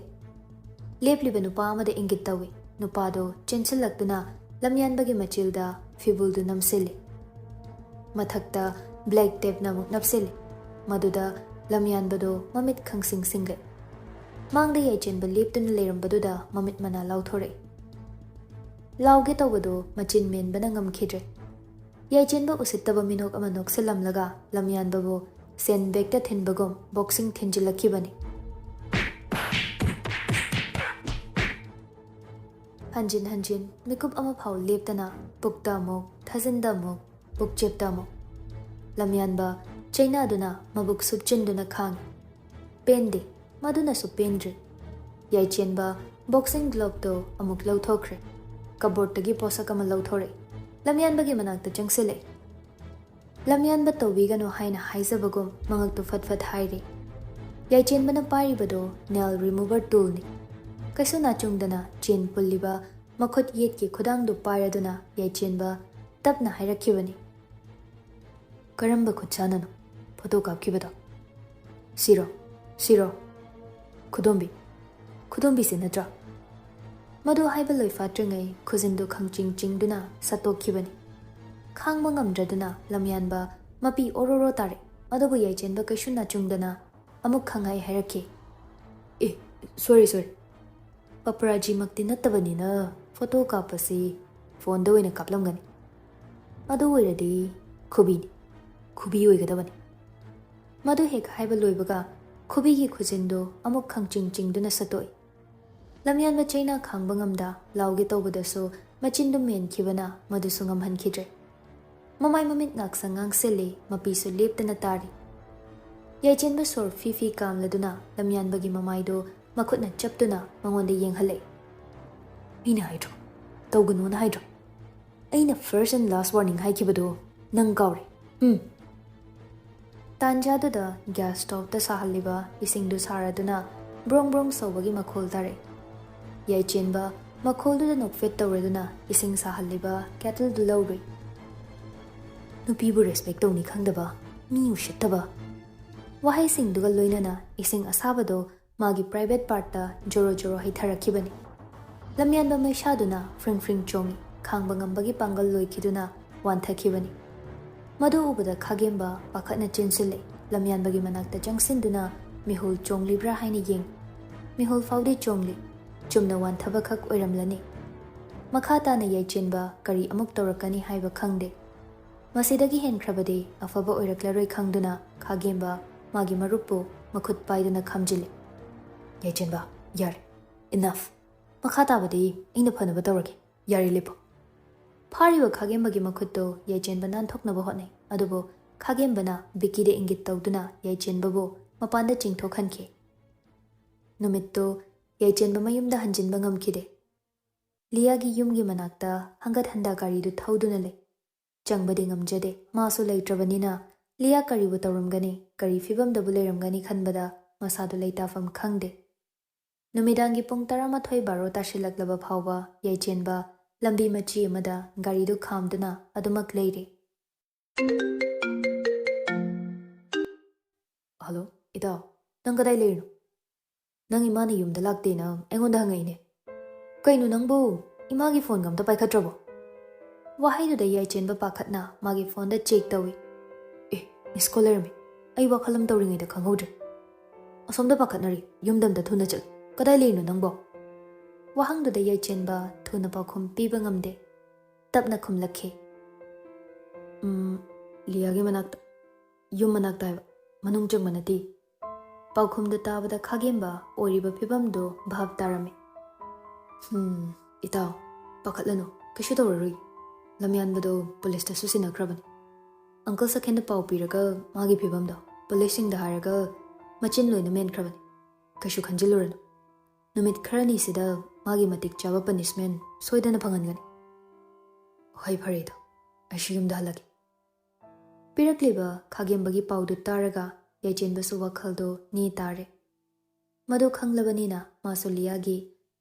ꯂꯦꯞꯂꯤꯕ ꯅꯨꯄꯥ ꯑꯃꯗ ꯏꯪꯒꯤꯠ ꯇꯧꯏ꯫ ꯅꯨꯄꯥꯗꯨ ꯆꯦꯟꯁꯤꯜꯂꯛꯇꯨꯅ ꯂꯝꯌꯥꯟꯕꯒꯤ ꯃꯆꯤꯜꯗ ꯐꯤꯕꯨꯜꯗꯨ ꯅꯝꯁꯤꯜꯂꯤ꯫ ꯃꯊꯛꯇ black tapeꯅ ꯑꯃꯨꯛ ꯅꯞꯁꯤꯜꯂꯤ꯫ ꯃꯗꯨꯗ ꯂꯝꯌꯥꯟꯕꯗꯨ ꯃꯃꯤꯠ ꯈꯪꯁꯤꯡ ꯁꯤꯡꯒꯩ꯫ ꯃꯥꯡꯗ ꯌꯥꯏꯆꯦꯟꯕ ꯂꯦꯞꯇꯨꯅ ꯂꯩꯔꯝꯕꯗꯨꯗ ꯃꯃꯤꯠ ꯃꯅꯥ ꯂꯥꯎꯊꯣꯔꯛꯏ꯫ ꯂꯥꯎꯒꯦ ꯇꯧꯕꯗꯨ ꯃꯆꯤꯟ ꯃꯦꯟꯕꯅ ꯉꯝꯈꯤꯗ꯭ꯔꯦ꯫ ꯌꯥꯏꯆꯦꯟꯕ ꯎꯁꯤꯠꯇꯕ ꯃꯤꯅꯣꯛ ꯑꯃ ꯅꯣꯛꯁꯤꯜꯂꯝꯂꯒ ꯂꯝꯌꯥꯟꯕꯕꯨ ꯁꯦꯟ bagꯇ ꯊꯤꯟꯕꯒꯨꯝ boxing ꯊꯤꯟꯖꯤꯜꯂꯛꯈꯤꯕꯅꯤ꯫ ꯍꯟꯖꯤꯟ ꯍꯟꯖꯤꯟ ꯃꯤꯀꯨꯞ ꯑꯃ ꯐꯥꯎ ꯂꯦꯞꯇꯅ ꯄꯨꯛꯇ ꯑꯃꯨꯛ, ꯊꯥꯖꯤꯟꯗ ꯑꯃꯨꯛ, ꯄꯨꯛꯆꯦꯞꯇ ꯑꯃꯨꯛ꯫ ꯂꯝꯌꯥꯟꯕ ꯆꯩꯅꯥꯗꯨꯅ ꯃꯕꯨꯛ ꯁꯨꯞꯆꯤꯟꯗꯨꯅ ꯈꯥꯡꯏ꯫ ꯄꯦꯟꯗꯦ, ꯃꯗꯨꯅꯁꯨ ꯄꯦꯟꯗ꯭ꯔꯤ꯫ ꯌꯥꯏꯆꯦꯟꯕ boxing gloveꯇꯨ ꯑꯃꯨꯛ ꯂꯧꯊꯣꯛꯈ꯭ꯔꯦ꯫ Cupboardꯇꯒꯤ ꯄꯣꯠꯁꯛ ꯑꯃ ꯂꯧꯊꯣꯔꯛꯏ꯫ ꯂꯝꯌꯥꯟꯕꯒꯤ ꯃꯅꯥꯛꯇ ꯆꯪꯁꯤꯜꯂꯛꯏ꯫ ꯂꯝꯌꯥꯟꯕ ꯇꯧꯕꯤꯒꯅꯨ ꯍꯥꯏꯅ ꯍꯥꯏꯖꯕꯒꯨꯝ ꯃꯉꯛꯇꯨ ꯐꯠ ꯐꯠ ꯍꯥꯏꯔꯤ꯫ ꯌꯥꯏꯆꯦꯟꯕꯅ ꯄꯥꯏꯔꯤꯕꯗꯨ nail remover toolꯅꯤ꯫ ꯀꯩꯁꯨ ꯅꯥꯆꯨꯡꯗꯅ ꯆꯦꯟ ꯄꯨꯜꯂꯤꯕ ꯃꯈꯨꯠ ꯌꯦꯠꯀꯤ ꯈꯨꯗꯥꯡꯗꯨ ꯄꯥꯏꯔꯗꯨꯅ ꯌꯥꯏꯆꯦꯟꯕ ꯇꯞꯅ ꯍꯥꯏꯔꯛꯈꯤꯕꯅꯤ꯫ "ꯀꯔꯝꯕ ꯈꯨꯠꯁꯥꯅꯅꯣ ꯐꯣꯇꯣ ꯀꯥꯞꯈꯤꯕꯗꯣ? ꯁꯤꯔꯣ? ꯁꯤꯔꯣ? ꯈꯨꯗꯣꯝꯕꯤ? ꯈꯨꯗꯣꯝꯕꯤꯁꯤ ꯅꯠꯇ꯭ꯔꯥ?" ꯃꯗꯨ ꯍꯥꯏꯕ ꯂꯣꯏꯐꯥꯠꯇ꯭ꯔꯤꯉꯩ ꯈꯨꯖꯤꯟꯗꯨ ꯈꯪꯆꯤꯡ ꯆꯤꯡꯗꯨꯅ ꯁꯠꯇꯣꯛꯈꯤꯕꯅꯤ꯫ ꯈꯥꯡꯕ ꯉꯝꯗ꯭ꯔꯗꯨꯅ ꯂꯝꯌꯥꯟꯕ ꯃꯄꯤ ꯑꯣꯔꯣꯔꯣ ꯇꯥꯔꯦ, ꯑꯗꯨꯕꯨ ꯌꯥꯏꯆꯦꯟꯕ ꯀꯩꯁꯨ ꯅꯥꯆꯨꯡꯗꯅ ꯑꯃꯨꯛ ꯈꯪꯍꯥꯏ ꯍꯥꯏꯔꯛꯈꯤ꯫ "ꯑꯦ, sorry, sorry꯫ ꯄꯄꯔꯥꯖꯤꯃꯛꯇꯤ ꯅꯠꯇꯕꯅꯤꯅ ꯐꯣꯇꯣ ꯀꯥꯞꯄꯁꯤ ꯐꯣꯟꯗ ꯑꯣꯏꯅ ꯀꯥꯞꯂꯝꯒꯅꯤ꯫ ꯑꯗꯨ ꯑꯣꯏꯔꯗꯤ ꯈꯨꯕꯤꯅꯤ, ꯈꯨꯕꯤ ꯑꯣꯏꯒꯗꯕꯅꯤ꯫" ꯃꯗꯨ ꯍꯦꯛ ꯍꯥꯏꯕ ꯂꯣꯏꯕꯒ ꯈꯨꯕꯤꯒꯤ ꯈꯨꯖꯤꯟꯗꯨ ꯑꯃꯨꯛ ꯈꯪꯆꯤꯡ ꯆꯤꯡꯗꯨꯅ ꯁꯠꯇꯣꯛꯏ꯫ ꯂꯝꯌꯥꯟꯕ ꯆꯩꯅꯥ ꯈꯥꯡꯕ ꯉꯝꯗ ꯂꯥꯎꯒꯦ ꯇꯧꯕꯗꯁꯨ ꯃꯆꯤꯟꯗꯨ ꯃꯦꯟꯈꯤꯕꯅ ꯃꯗꯨꯁꯨ ꯉꯝꯍꯟꯈꯤꯗ꯭ꯔꯦ꯫ ꯃꯃꯥꯏ ꯃꯃꯤꯠ ꯉꯥꯛꯁꯪ ꯉꯥꯡꯁꯤꯜꯂꯤ, ꯃꯄꯤꯁꯨ ꯂꯦꯞꯇꯅ ꯇꯥꯔꯤ꯫ ꯌꯥꯏꯆꯦꯟꯕ ꯁꯣꯔ ꯐꯤ ꯐꯤ ꯀꯥꯝꯂꯗꯨꯅ ꯂꯝꯌꯥꯟꯕꯒꯤ ꯃꯃꯥꯏꯗꯨ ꯃꯈꯨꯠꯅ ꯆꯞꯇꯨꯅ ꯃꯉꯣꯟꯗ ꯌꯦꯡꯍꯜꯂꯛꯏ꯫ "ꯃꯤꯅ ꯍꯥꯏꯗ꯭ꯔꯣ? ꯇꯧꯒꯅꯨꯅ ꯍꯥꯏꯗ꯭ꯔꯣ?" ꯑꯩꯅ first and last warning ꯍꯥꯏꯈꯤꯕꯗꯨ ꯅꯪ ꯀꯥꯎꯔꯦ꯫ ꯎꯝ꯫ ꯇꯥꯟꯖꯥꯗꯨꯗ gas stoveꯇ ꯁꯥꯍꯜꯂꯤꯕ ꯏꯁꯤꯡꯗꯨ ꯁꯥꯔꯗꯨꯅ ꯕ꯭ꯔꯣꯡ ꯕ꯭ꯔꯣꯡ ꯁꯧꯕꯒꯤ ꯃꯈꯣꯜ ꯇꯥꯔꯛꯏ꯫ ꯌꯥꯏꯆꯦꯟꯕ ꯃꯈꯣꯜꯗꯨꯗ ꯅꯣꯛꯐꯦꯠ ꯇꯧꯔꯗꯨꯅ ꯏꯁꯤꯡ ꯁꯥꯍꯜꯂꯤꯕ kettleꯗꯨ ꯂꯧꯔꯨꯏ꯫ ꯅꯨꯄꯤꯕꯨ respect ꯇꯧꯅꯤ ꯈꯪꯗꯕ, ꯃꯤ ꯎꯁꯤꯠꯇꯕ꯫ ꯋꯥꯍꯩꯁꯤꯡꯗꯨꯒ ꯂꯣꯏꯅꯅ ꯏꯁꯤꯡ ꯑꯁꯥꯕꯗꯣ ꯃꯥꯒꯤ private partꯇ ꯖꯣꯔꯣ ꯖꯣꯔꯣ ꯍꯩꯊꯔꯛꯈꯤꯕꯅꯤ꯫ ꯂꯝꯌꯥꯟꯕ ꯃꯩꯁꯥꯗꯨꯅ ꯐ꯭ꯔꯤꯡ ꯐ꯭ꯔꯤꯡ ꯆꯣꯡꯏ, ꯈꯥꯡꯕ ꯉꯝꯕꯒꯤ ꯄꯥꯡꯒꯜ ꯂꯣꯏꯈꯤꯗꯨꯅ ꯋꯥꯟꯊꯈꯤꯕꯅꯤ꯫ ꯃꯗꯨ ꯎꯕꯗ ꯈꯥꯒꯦꯝꯕ ꯄꯥꯈꯠꯅ ꯆꯦꯟꯁꯤꯜꯂꯦ꯫ ꯂꯝꯌꯥꯟꯕꯒꯤ ꯃꯅꯥꯛꯇ ꯆꯪꯁꯤꯟꯗꯨꯅ ꯃꯤꯍꯨꯜ ꯆꯣꯡꯂꯤꯕ꯭ꯔꯥ ꯍꯥꯏꯅ ꯌꯦꯡꯏ꯫ ꯃꯤꯍꯨꯜ ꯐꯥꯎꯗꯤ ꯆꯣꯡꯂꯤ꯫ ꯆꯨꯝꯅ ꯋꯥꯟꯊꯕꯈꯛ ꯑꯣꯏꯔꯝꯂꯅꯤ꯫ ꯃꯈꯥ ꯇꯥꯅ ꯌꯥꯏꯆꯦꯟꯕ ꯀꯔꯤ ꯑꯃꯨꯛ ꯇꯧꯔꯛꯀꯅꯤ ꯍꯥꯏꯕ ꯈꯪꯗꯦ꯫ ꯃꯁꯤꯗꯒꯤ ꯍꯦꯟꯈ꯭ꯔꯕꯗꯤ ꯑꯐꯕ ꯑꯣꯏꯔꯛꯂꯔꯣꯏ ꯈꯪꯗꯨꯅ ꯈꯥꯒꯦꯝꯕ ꯃꯥꯒꯤ ꯃꯔꯨꯞꯄꯨ ꯃꯈꯨꯠ ꯄꯥꯏꯗꯨꯅ ꯈꯥꯝꯖꯤꯜꯂꯤ꯫ "ꯌꯥꯏꯆꯦꯟꯕ, ꯌꯥꯔꯦ꯫ Enough꯫ ꯃꯈꯥ ꯇꯥꯕꯗꯤ ꯑꯩꯅ ꯐꯅꯕ ꯇꯧꯔꯒꯦ꯫ ꯌꯥꯔꯦ, ꯂꯦꯞꯄꯣ꯫" ꯐꯥꯔꯤꯕ ꯈꯥꯒꯦꯝꯕꯒꯤ ꯃꯈꯨꯠꯇꯨ ꯌꯥꯏꯆꯦꯟꯕ ꯅꯥꯟꯊꯣꯛꯅꯕ ꯍꯣꯠꯅꯩ꯫ ꯑꯗꯨꯕꯨ ꯈꯥꯒꯦꯝꯕꯅ ꯕꯤꯀꯤꯗ ꯏꯪꯒꯤꯠ ꯇꯧꯗꯨꯅ ꯌꯥꯏꯆꯦꯟꯕꯕꯨ ꯃꯄꯥꯟꯗ ꯆꯤꯡꯊꯣꯛꯍꯟꯈꯤ꯫ ꯅꯨꯃꯤꯠꯇꯨ ꯌꯥꯏꯆꯦꯟꯕ ꯃꯌꯨꯝꯗ ꯍꯟꯖꯤꯟꯕ ꯉꯝꯈꯤꯗꯦ꯫ ꯂꯤꯌꯥꯒꯤ ꯌꯨꯝꯒꯤ ꯃꯅꯥꯛꯇ ꯍꯪꯒꯠ ꯍꯟꯗ ꯒꯥꯔꯤꯗꯨ ꯊꯧꯗꯨꯅ ꯂꯩ꯫ ꯆꯪꯕꯗꯤ ꯉꯝꯖꯗꯦ꯫ ꯃꯥꯁꯨ ꯂꯩꯇ꯭ꯔꯕꯅꯤꯅ ꯂꯤꯌꯥ ꯀꯔꯤꯕꯨ ꯇꯧꯔꯝꯒꯅꯤ, ꯀꯔꯤ ꯐꯤꯕꯝꯗꯕꯨ ꯂꯩꯔꯝꯒꯅꯤ ꯈꯟꯕꯗ ꯃꯁꯥꯗꯨ ꯂꯩꯇꯥꯐꯝ ꯈꯪꯗꯦ꯫ ꯅꯨꯃꯤꯗꯥꯡꯒꯤ ꯄꯨꯡ ꯇꯔꯥꯃꯥꯊꯣꯏ ꯕꯥꯔꯣ ꯇꯥꯁꯤꯜꯂꯛꯂꯕ ꯐꯥꯎꯕ ꯌꯥꯏꯆꯦꯟꯕ ꯂꯝꯕꯤ ꯃꯆꯤ ꯑꯃꯗ ꯒꯥꯔꯤꯗꯨ ꯈꯥꯝꯗꯨꯅ ꯑꯗꯨꯃꯛ ꯂꯩꯔꯤ꯫ "ꯍꯜꯂꯣ, ꯏꯇꯥꯎ, ꯅꯪ ꯀꯗꯥꯏ ꯂꯩꯔꯤꯅꯣ? ꯅꯪ ꯏꯃꯥꯅ ꯌꯨꯝꯗ ꯂꯥꯛꯇꯦꯅ ꯑꯩꯉꯣꯟꯗ ꯍꯪꯉꯛꯏꯅꯦ꯫ ꯀꯩꯅꯣ ꯅꯪꯕꯨ? ꯏꯃꯥꯒꯤ ꯐꯣꯟꯒ ꯑꯝꯇ ꯄꯥꯏꯈꯠꯇ꯭ꯔꯕꯣ?" ꯋꯥꯍꯩꯗꯨꯗ ꯌꯥꯏꯆꯦꯟꯕ ꯄꯥꯈꯠꯅ ꯃꯥꯒꯤ ꯐꯣꯟꯗ check ꯇꯧꯏ꯫ "ꯑꯦ, miss call ꯂꯩꯔꯝꯃꯦ꯫ ꯑꯩ ꯋꯥꯈꯜ ꯑꯃ ꯇꯧꯔꯤꯉꯩꯗ ꯈꯪꯍꯧꯗ꯭ꯔꯦ꯫ ꯑꯁꯣꯝꯗ ꯄꯥꯈꯠꯅꯔꯤ꯫ ꯌꯨꯝꯗ ꯑꯝꯇ ꯊꯨꯅ ꯆꯠꯂꯨ꯫ ꯀꯗꯥꯏ ꯂꯩꯔꯤꯅꯣ ꯅꯪꯕꯣ?" ꯋꯥꯍꯪꯗꯨꯗ ꯌꯥꯏꯆꯦꯟꯕ ꯊꯨꯅ ꯄꯥꯎꯈꯨꯝ ꯄꯤꯕ ꯉꯝꯗꯦ꯫ ꯇꯞꯅ ꯈꯨꯝꯂꯛꯈꯤ꯫ "ꯎꯝ, ꯂꯤꯌꯥꯒꯤ ꯃꯅꯥꯛꯇ꯫ ꯌꯨꯝ ꯃꯅꯥꯛꯇ ꯍꯥꯏꯕ, ꯃꯅꯨꯡ ꯆꯪꯕ ꯅꯠꯇꯦ꯫" ꯄꯥꯎꯈꯨꯝꯗꯨ ꯇꯥꯕꯗ ꯈꯥꯒꯦꯝꯕ ꯑꯣꯏꯔꯤꯕ ꯐꯤꯕꯝꯗꯨ ꯚꯥꯞ ꯇꯥꯔꯝꯃꯤ꯫ "ꯍꯝ, ꯏꯇꯥꯎ, ꯄꯥꯈꯠꯂꯅꯨ, ꯀꯩꯁꯨ ꯇꯧꯔꯔꯣꯏ꯫ ꯂꯝꯌꯥꯟꯕꯗꯣ ꯄꯨꯂꯤꯁꯇꯁꯨ ꯁꯤꯟꯅꯈ꯭ꯔꯕꯅꯤ꯫ ꯑꯪꯀꯜ ꯁꯈꯦꯟꯗ ꯄꯥꯎ ꯄꯤꯔꯒ ꯃꯥꯒꯤ ꯐꯤꯕꯝꯗꯣ ꯄꯨꯂꯤꯁꯁꯤꯡꯗ ꯍꯥꯏꯔꯒ ꯃꯆꯤꯟ ꯂꯣꯏꯅ ꯃꯦꯟꯈ꯭ꯔꯕꯅꯤ꯫ ꯀꯩꯁꯨ ꯈꯟꯖꯤꯜꯂꯨꯔꯅꯨ꯫ ꯅꯨꯃꯤꯠ ꯈꯔꯅꯤꯁꯤꯗ ꯃꯥꯒꯤ ꯃꯇꯤꯛ ꯆꯥꯕ punishment ꯁꯣꯏꯗꯅ ꯐꯪꯍꯟꯒꯅꯤ꯫" "ꯍꯣꯏ, ꯐꯔꯦꯗꯣ, ꯑꯩꯁꯨ ꯌꯨꯝꯗ ꯍꯜꯂꯒꯦ꯫" ꯄꯤꯔꯛꯂꯤꯕ ꯈꯥꯒꯦꯝꯕꯒꯤ ꯄꯥꯎꯗꯨ ꯇꯥꯔꯒ ꯌꯥꯏꯆꯦꯟꯕꯁꯨ ꯋꯥꯈꯜꯗꯣ ꯅꯦ ꯇꯥꯔꯦ꯫ ꯃꯗꯨ ꯈꯪꯂꯕꯅꯤꯅ ꯃꯥꯁꯨ ꯂꯤꯌꯥꯒꯤ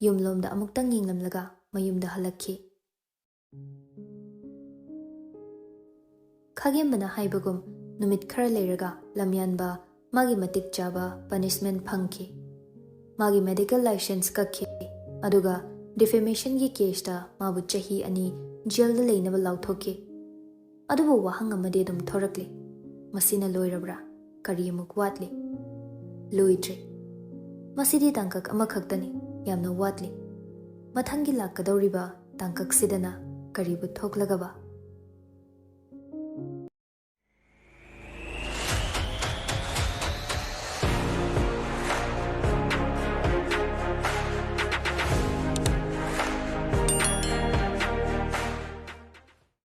ꯌꯨꯝꯂꯣꯝꯗ ꯑꯃꯨꯛꯇꯪ ꯌꯦꯡꯂꯝꯂꯒ ꯃꯌꯨꯝꯗ ꯍꯜꯂꯛꯈꯤ꯫ ꯈꯥꯒꯦꯝꯕꯅ ꯍꯥꯏꯕꯒꯨꯝ ꯅꯨꯃꯤꯠ ꯈꯔ ꯂꯩꯔꯒ ꯂꯝꯌꯥꯟꯕ ꯃꯥꯒꯤ ꯃꯇꯤꯛ ꯆꯥꯕ punishment ꯐꯪꯈꯤ꯫ ꯃꯥꯒꯤ medical license ꯀꯛꯈꯤ, ꯑꯗꯨꯒ defamationꯒꯤ caseꯇ ꯃꯥꯕꯨ ꯆꯍꯤ ꯑꯅꯤ jailꯗ ꯂꯩꯅꯕ ꯂꯥꯎꯊꯣꯛꯈꯤ꯫ ꯑꯗꯨꯕꯨ ꯋꯥꯍꯪ ꯑꯃꯗꯤ ꯑꯗꯨꯝ ꯊꯣꯔꯛꯂꯤ, ꯃꯁꯤꯅ ꯂꯣꯏꯔꯕ꯭ꯔꯥ? ꯀꯔꯤ ꯑꯃꯨꯛ ꯋꯥꯠꯂꯤ? ꯂꯣꯏꯗ꯭ꯔꯤ꯫ ꯃꯁꯤꯗꯤ ꯇꯥꯡꯀꯛ ꯑꯃꯈꯛꯇꯅꯤ, ꯌꯥꯝꯅ ꯋꯥꯠꯂꯤ꯫ ꯃꯊꯪꯒꯤ ꯂꯥꯛꯀꯗꯧꯔꯤꯕ ꯇꯥꯡꯀꯛꯁꯤꯗꯅ ꯀꯔꯤꯕꯨ ꯊꯣꯛꯂꯒꯕ?